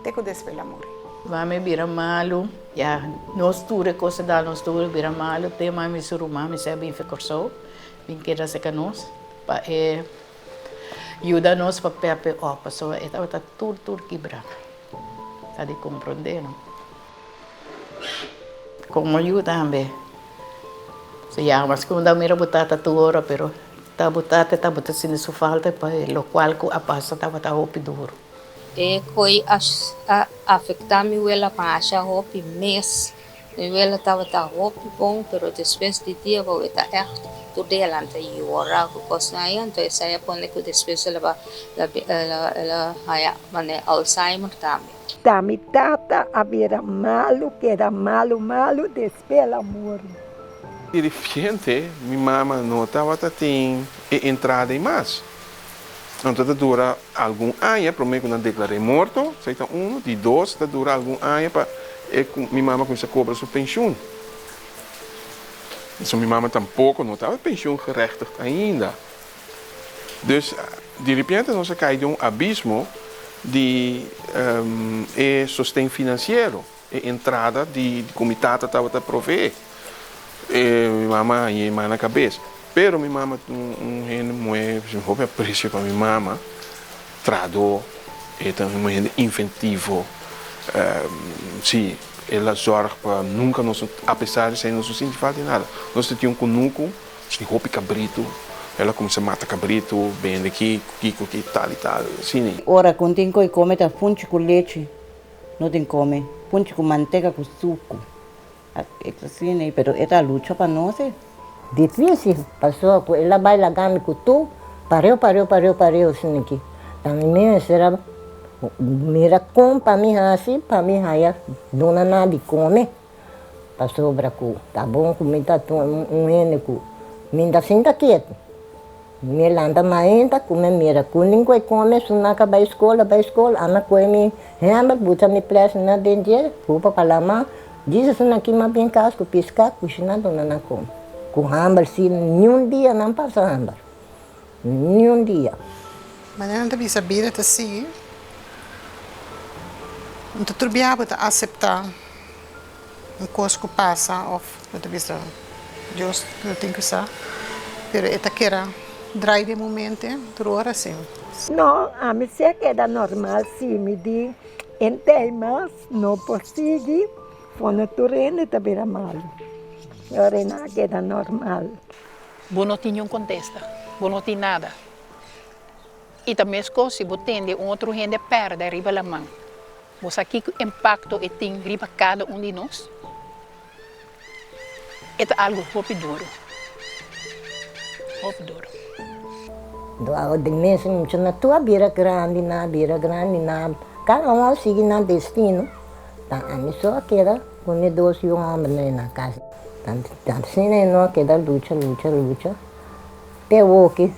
te ku despues el a muri. Mami bira malu, ya nos tur e kos a dal nos tur bira malu, te mami su ruman mester a bin fe Kòrsou, bin keda serka nos pa e yuda nos pa pèpè òp, pasobra e tabata tur tur kibrá, ta di komprondé no. Komo yu tambe. So ya mas ku un mira bo tata tur ora pero ta bo tata tabata sinti su falta pa e lokual ku a pasa tabata hopi duru. E koi a afektá mi wela masha hopi mes. Mi wela tabata hopi bon pero despues di dia bo e ta ègt tur dia el a yora ku kosnan ei anto esei a pone ku despues el a haña manera Alzheimer tambe. Ta mi tata a bira malu, keda malu malu, despe el a muri. Di ripiente mi mama no tabata tin e entrada ei mas. Anto ta dura algun aña prome ku nan deklar'é morto, esei ta unu. Di dos, ta dura algun aña pa e mi mama kuminsá kobra su penshun. Pasobra mi mama tampoko no tabata penshungerechtigd ainda. Dus di ripiente nos a kai den un abismo di e sosten finansiero, e entrada di ku mi tata tabata proveé. E mi mama a haña e man na kabes. Pero mi mama ta un hende muhé, mi hopi apresio pa mi mama, trahadó, e ta un hende inventivo. Sí, el a zòrg pa nunka nos, apesar di esei nos no sinti falta di nada. Nos ta tin un kunuku. Tin hopi kabritu, el a kuminsá mata kabritu, bende ki, kiko ki, tal i tal, asina. Ora ku un tin koi kome ta funchi ku lechi no tin kome, funchi ku manteka ku suku, asina ei, pero e ta lucha pa nos ei. Difícil, pasobra ku el a bai laga mi ku tur pareu pareu pareu pareu asina aki. Ta mi mester a mira kon pa mi hasi pa mi haya duna nan di kome. Pasobra ku ta bon ku mi ta un hende ku mi ta sinta ketu. Mi lanta mainta ku mi mira ku nin ku e kome su nan ka bai skol a bai skol ami a kohe mi hember buta mi ples nan den dje hupa pa lama Jesus nan kima bin kas ku piska kushina duna nan kome ku hamber si niun dia nan pasa hamber niun dia. Manera nan ta bisa bida ta sigui un ta tur biaha bo ta asepta. Un kos ku pasa òf bo ta bisa Dios lo tin ku sa, pero e ta keda drai den bo mente tur ora si. No, ami si a keda normal si mi di entei mas no por sigui fondo tur hende ta bira malu ora nan a keda normal. Bo no tin niun kontesta, bo no tin nada. I ta meskos si bo tende un otro hende pèrdè riba laman. Bo sa kiko impakto e tin riba kada un di nos? E ta algu hopi duru, hopi duru. Dor di mes mucha na tur a bira grandi, nan a bira grandi, nan kada un a sigui nan destino, ta ami so a keda ku mi dos yu hòmbernan na kas. Ta asina no a keda lucha, lucha, lucha te awoki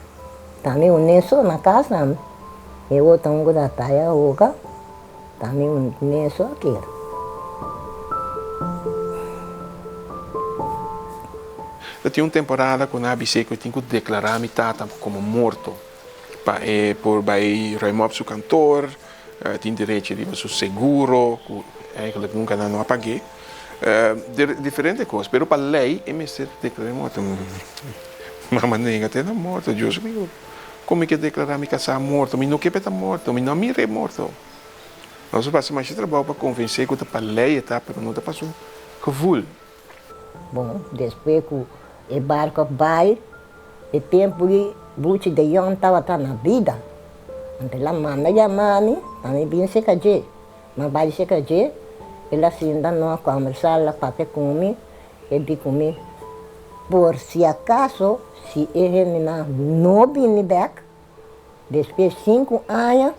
ta mi uné so na kas tambe. E otro un ku ta taya hoga. Ta mi un meso a keda. Ta tin un temporada ku nan a bis'é ku e tin ku deklará mi tata komo morto pa e por bai ruim op su kantor, tin derecho riba su seguro ku eigenlijk nunka nan no a pag'é, diferente kos. Pero pa lei e mester deklar'é morto. Mama nenga te na morto, Dios mio. Kon mi ke deklará mi kasá morto? Mi no ke pa e ta morto, mi no a mir'é morto. Nos a pasa masha trabou pa konvensé ku ta pa lei e ta, pero no ta pa su gevoel. Bon, despues ku e barku a bai, e tempu ei Buchi de Jong tabata na bida. Anto el a manda yama mi pa mi bin serka dje. Mi a bai serka dje, el a sinta nos a kòmbersá, el a papia ku mi, e di ku mi, Por si akaso si e hendenan no bini bèk, Despues sinku aña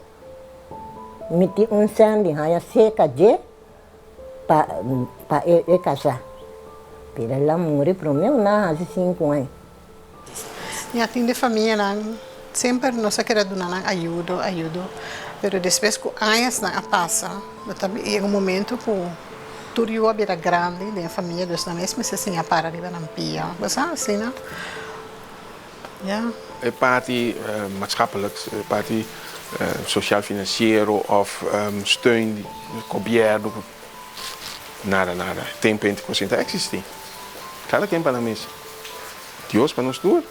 mi tin un sèn di haña seka dje pa pa e kasá. Pero el a muri promé ku nan a hasi sinku aña. Mi a tin di famianan, semper nos a keda duna nan ayudo, ayudo, pero despues ku añasnan a pasa, lo ta yega un momento ku tur yu a bira grandi den e famia, dus nan mes mester siña para riba nan pia. Bo sa asina? Ya. E parti maatschappelijk, e parti social financiero of steun di gobierno, nada nada. Tempo ente cos ta existi. Cada ken pa nan mes. Dios pa nos tur.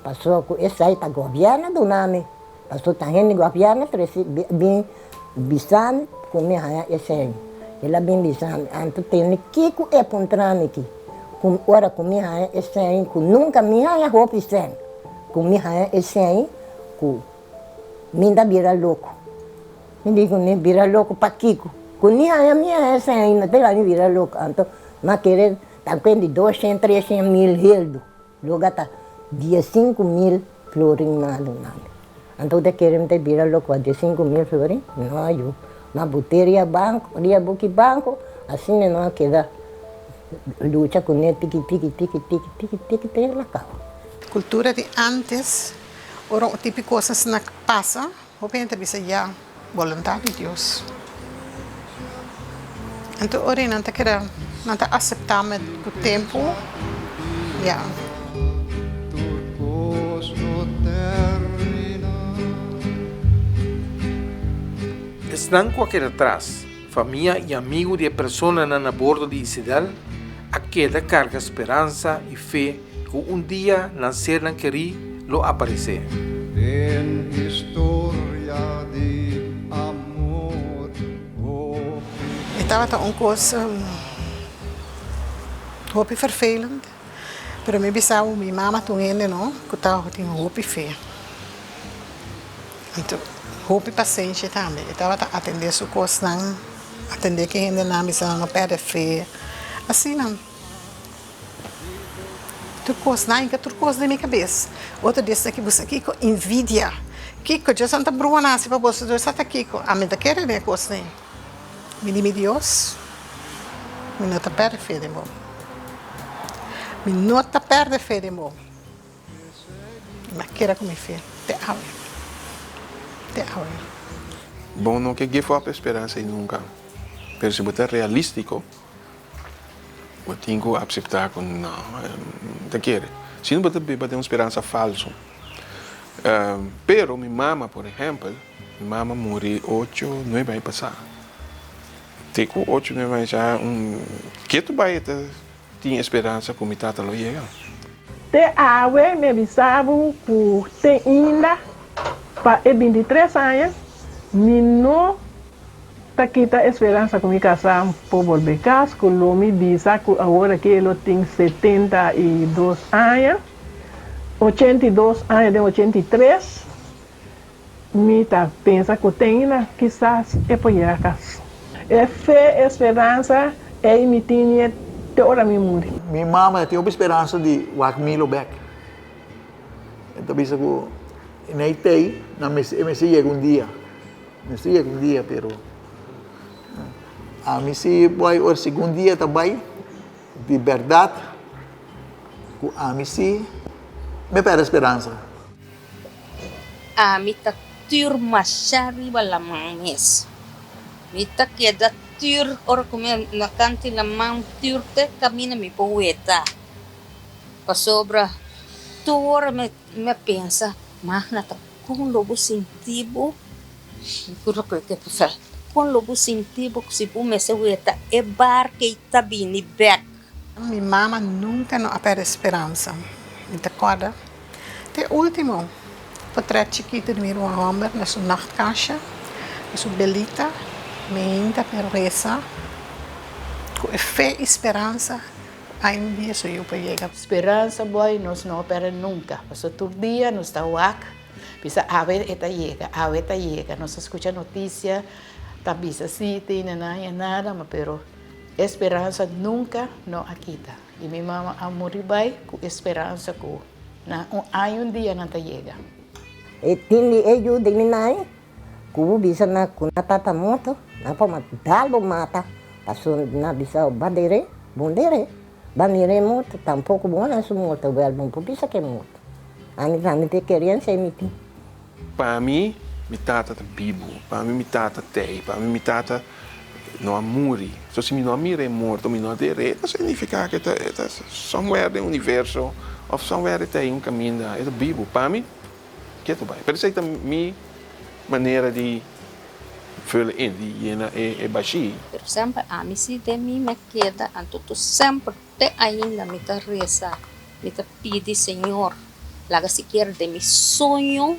Paso cu esai ta gobierno duna mi, paso ta hende gobierno trece bin bisa mi cu mi haya esei. El a bin bisa mi, anto tende kico e puntra mi ki. Ku ora ku mi haña e sèn ku nunka mi haña hopi sèn, ku mi haña e sèn ku mi ta bira loko. Mi di ku mi bira loko pakiko? Ku ni haña mi haña sèn ainda te mi bira loko. Anto mi a kere ta kuenta di doshen, treshen mil heldu, loga ta diesinku mil florin nan a duna mi. Anto ta kere mi ta bira loko pa diesinku mil florin? No yu. Mi a bot'é ria banko, ria buki banko, asina no a keda. Lucha kuné tiki tiki tiki tiki tiki tiki te el a kaba. Kultura di ántes, ora un tipi kos asina pasa, hopi hende ta bisa ya, boluntat di Dios. Anto ora nan ta keda, nan ta aseptá met ku tempu, ya. Esnan ku a keda tras. Famia i amigu di e personanan na bordo di Isidel a keda karga speransa i fe ku un dia nan sernan kerí lo aparesé. Den historia di amor hopi. E tabata un kos hopi vervelend, pero mi bisa bo mi mama ta un hende no ku tabatin hopi fe. Anto hopi pasenshi tambe. E tabata atendé su kosnan, atendé ku e hendenan, bisa nan no pèrdè fe. Asina tur kos, nan hinka tur kos den mi kabes. Otro dia esaki buska kiko? Invidia. Kiko? Dios nan ta brua nan hasi pa boso, Dios sa ta kiko? Ami ta kere den e kosnan ei. Mi di mi Dios, mi no ta pèrdè fe den bo. Mi no ta pèrdè fe den bo. Mi a keda ku mi fe te awe, te awe. Bo no ke give up e speransa ei nunka, pero si bo ta realístiko, bo tin ku akseptá ku no, mi ta kere. Si no bo ta biba den un speransa falsu. Pero mi mama, por ehèmpel, mi mama muri ocho, nuebe aña pasá. Te ku ocho, nuebe aña pasá, ketu bai e ta. Tin e speransa ku mi tata lo yega. Te awe mi a bisa bo ku te inda pa e bintitres aña mi no ta kita e speransa ku mi kasá por bolbe kas, ku lo mi bisa ku awor aki e lo tin 72 aña, 82 aña den 83, mi ta pensa ku te inda kisas e por yega kas. E fe, e speransa ei mi tine te ora mi muri. Mi mama tin hopi speransa di wak Milo bek. E ta bisa ku nei tei nan mester e mester yega un dia. Mester yega un dia pero ami si bai ora segun dia ta bai di bèrdat ku ami si mi a pèrdè speransa. Ami ta tur masha riba laman mes. Mi ta keda tur ora ku mi na kanti laman tur te kaminda mi por weta. Pasobra tur ora mi a pensa, Magna ta kon lo bo sinti bo? Mi tur loke ke pasa, kon lo bo sinti bo si bo mester weta e barka ei ta bini bèk? Mi mama nunka no a pèrdè speransa. Mi ta kòrda Te ultimo potret chikitu di mi ruman homber na su nachtkastje, na su belita. Meinta pero resa ku e fe i speransa ku ai un dia su yu por yega. Speransa boy nos no a perde nunka pasobra tur dia nos ta wak bisa awe e ta yega awe e ta yega nos ta skucha notisia ta bisa si tin na nan ya nada ma pero e speransa nunka no a kita i mi mama a muri bai ku e speransa ku na un ai un dia nan ta yega. E tin di e yu di mi nai Ku bo bisa na ku na tata morto, nan por dal bo mata, pasobra nan bisa bo ba dere, bon dere, ba mira e morto, tampoko bo na su morto, wèl bo no por bisa ku e morto. Ami tambe ta e kerensia ei mi tin. Pa mi, mi tata ta bibu, pa mi, mi tata t'ei, pa mi, mi tata no a muri. So si mi no a mira e morto, mi no a der'é, e ta signifiká ku e ta e ta somewhere den universo òf somewhere e ta ei un kaminda, e ta bibu. Pa mi. Ke ta bai. Pero esei ta mi manera di vullen in, di yena e bashí. Pero semper ami si den mi me keda, anto tur semper te ainda mi ta resa, mi ta pidi Señor, laga sikiera den mi soño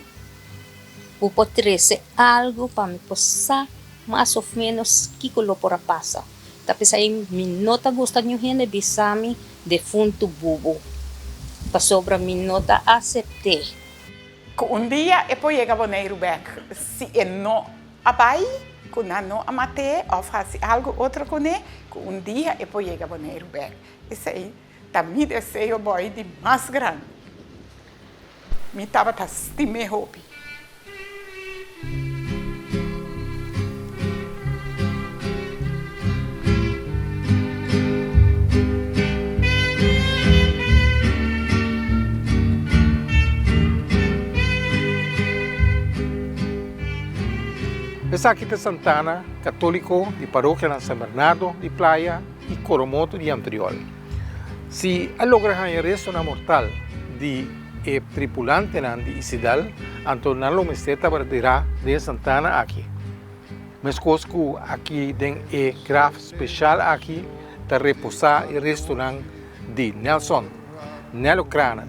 bo por trese algo pa mi por sa mas of menos kiko lo por a pasa. Ta p'esei mi no ta gusta niun hende bisa mi defuntu bubu, pasobra mi no ta asept'é. Ku un dia e por yega Boneiru bèk si e no a bai, ku nan no a mat'é òf hasi algu otro kuné, ku un dia e por yega Boneiru bèk. Esei ta mi deseo bòi di mas grandi. Mi tabata stim'é hopi. Esaki ta Santana Católico di Parokianan San Bernardo di Playa y Coromoto di Antriol. Si a logra haña restonan mortal di e tripulantenan di Isidal, anto nan lo mester tabata dirá den e santana aki. Meskos ku aki den e graf speshal aki ta reposá e restonan di Nelson, Nello Krana,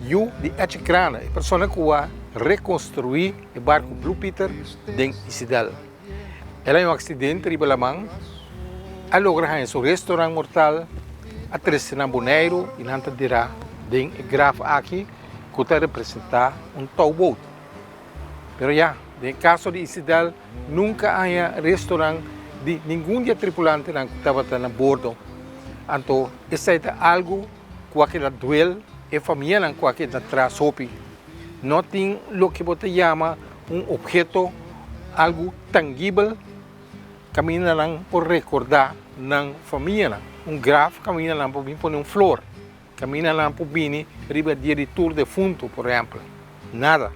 yu di Etche Krana, e persona ku a rekonstruí e barku Blue Peter den Isidal. El a haña un aksidente riba laman, a logra haña su restonan mortal, a trese nan Boneiru i nan ta derá den e graf aki ku ta representá un touwboot. Pero ya, den e kaso di Isidel nunka a haña restonan di ningun di e tripulantenan ku tabata na bordo. Anto esei ta algu ku a keda duel e famianan ku a keda tras hopi. No tin loke bo ta yama un obheto, algu tangibel kaminda nan por rekordá nan famianan. Un graf kaminda nan por bin pone un flor, kaminda nan por bini riba dia di tur defuntu, por ehèmpel. Nada.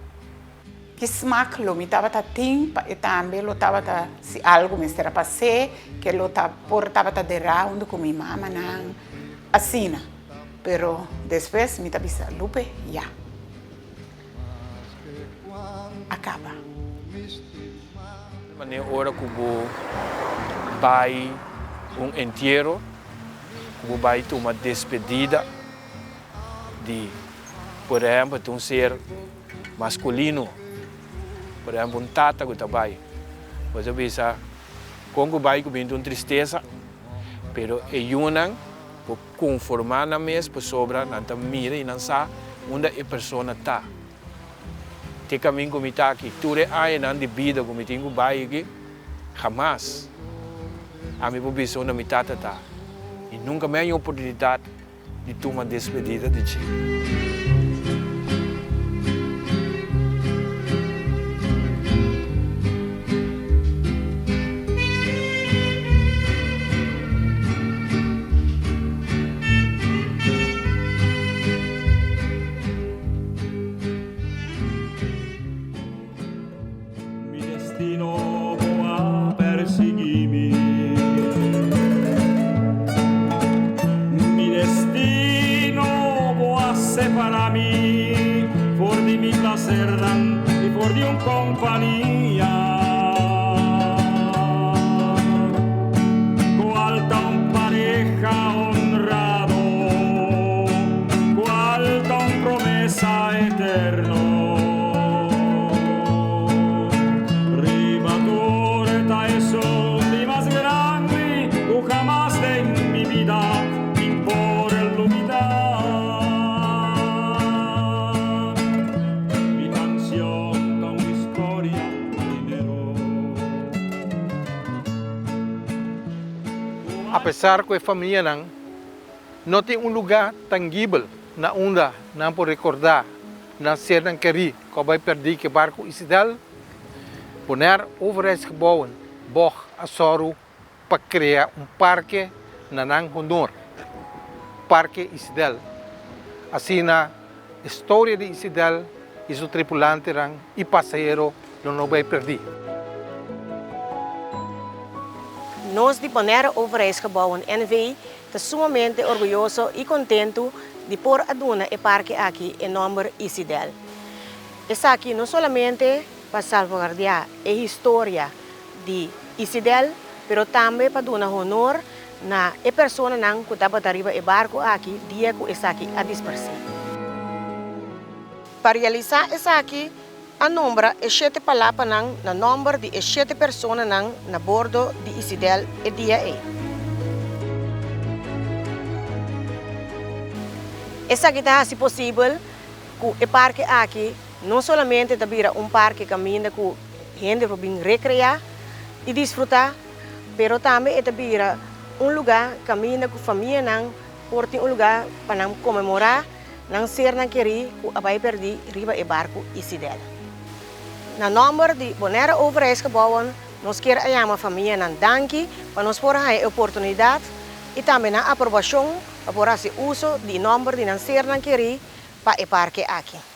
Ki smak lo mi tabata tin pa e tambe lo tabata si algu mester a pas'é, ke lo ta por tabata derá huntu ku mi mamanan, asina. Pero despues mi ta bisa Lupe, ya. A kaba. Manera ora ku bo bai un entiero, ku bo bai tuma despedida di, por ehempel, ta un ser maskulino, por ehempel un tata ku ta bai, bo ta bisa kon ku bai ku binti un tristesa, pero e yunan por konformá nan mes pasobra nan ta mira i nan sa unda e persona ta. Te kamin ku mi ta aki, tur e añanan di bida ku mi tin ku bai aki, hamas ami por bisa unda mi tata ta i nunka mi haña oportunidat di tuma despedida di dje. Mi destino bo a persiguí mi. Mi destino bo a separá mi for di mi placernan i for di un compania. Cual ta un pareha honrado, cual ta un promesa eterno. Riba tur ta esun. Apesar ku e famianan no tin un lugá tangibel na unda nan por rekordá nan sernan kerí ku a bai pèrdí ku e barku Isidel, Bonaire Overheidsgebouwen, bog, a sòru pa krea un parke na nan honor, Parke Isidel. Asina e storia di Isidel i su tripulantenan i pasahero lo no bai perdí. Nos di Bonaire Overheidsgebouwen NV. ta sumamente orguyoso i kontentu di por a duna e parke aki e nòmber Isidel. Esaki no solamente pa salvaguardiá e historia di Isidel, pero tambe pa duna honor na e personanan ku tabata riba e barku aki dia ku esaki a disparsé. Pa realisá esaki, a nombra e shete palapanan na nòmber di e shete personanan na bordo di Isidel e dia ei. Esaki ta hasi posibel ku e parke aki no solamente ta bira un parke kaminda ku hende por bin rekreá i disfrutá, pero tambe e ta bira un lugá kaminda ku famianan por tin un lugá pa nan konmemorá nan sernan kerí ku a bai pèrdí riba e barku Isidel. Na nòmber di Bonaire Overheidsgebouwen nos kier a yama famianan danki pa nos por haña e oportunidat i tambe nan aprobashon pa por hasi uso di nòmber di nan sernan kerí pa e parke aki.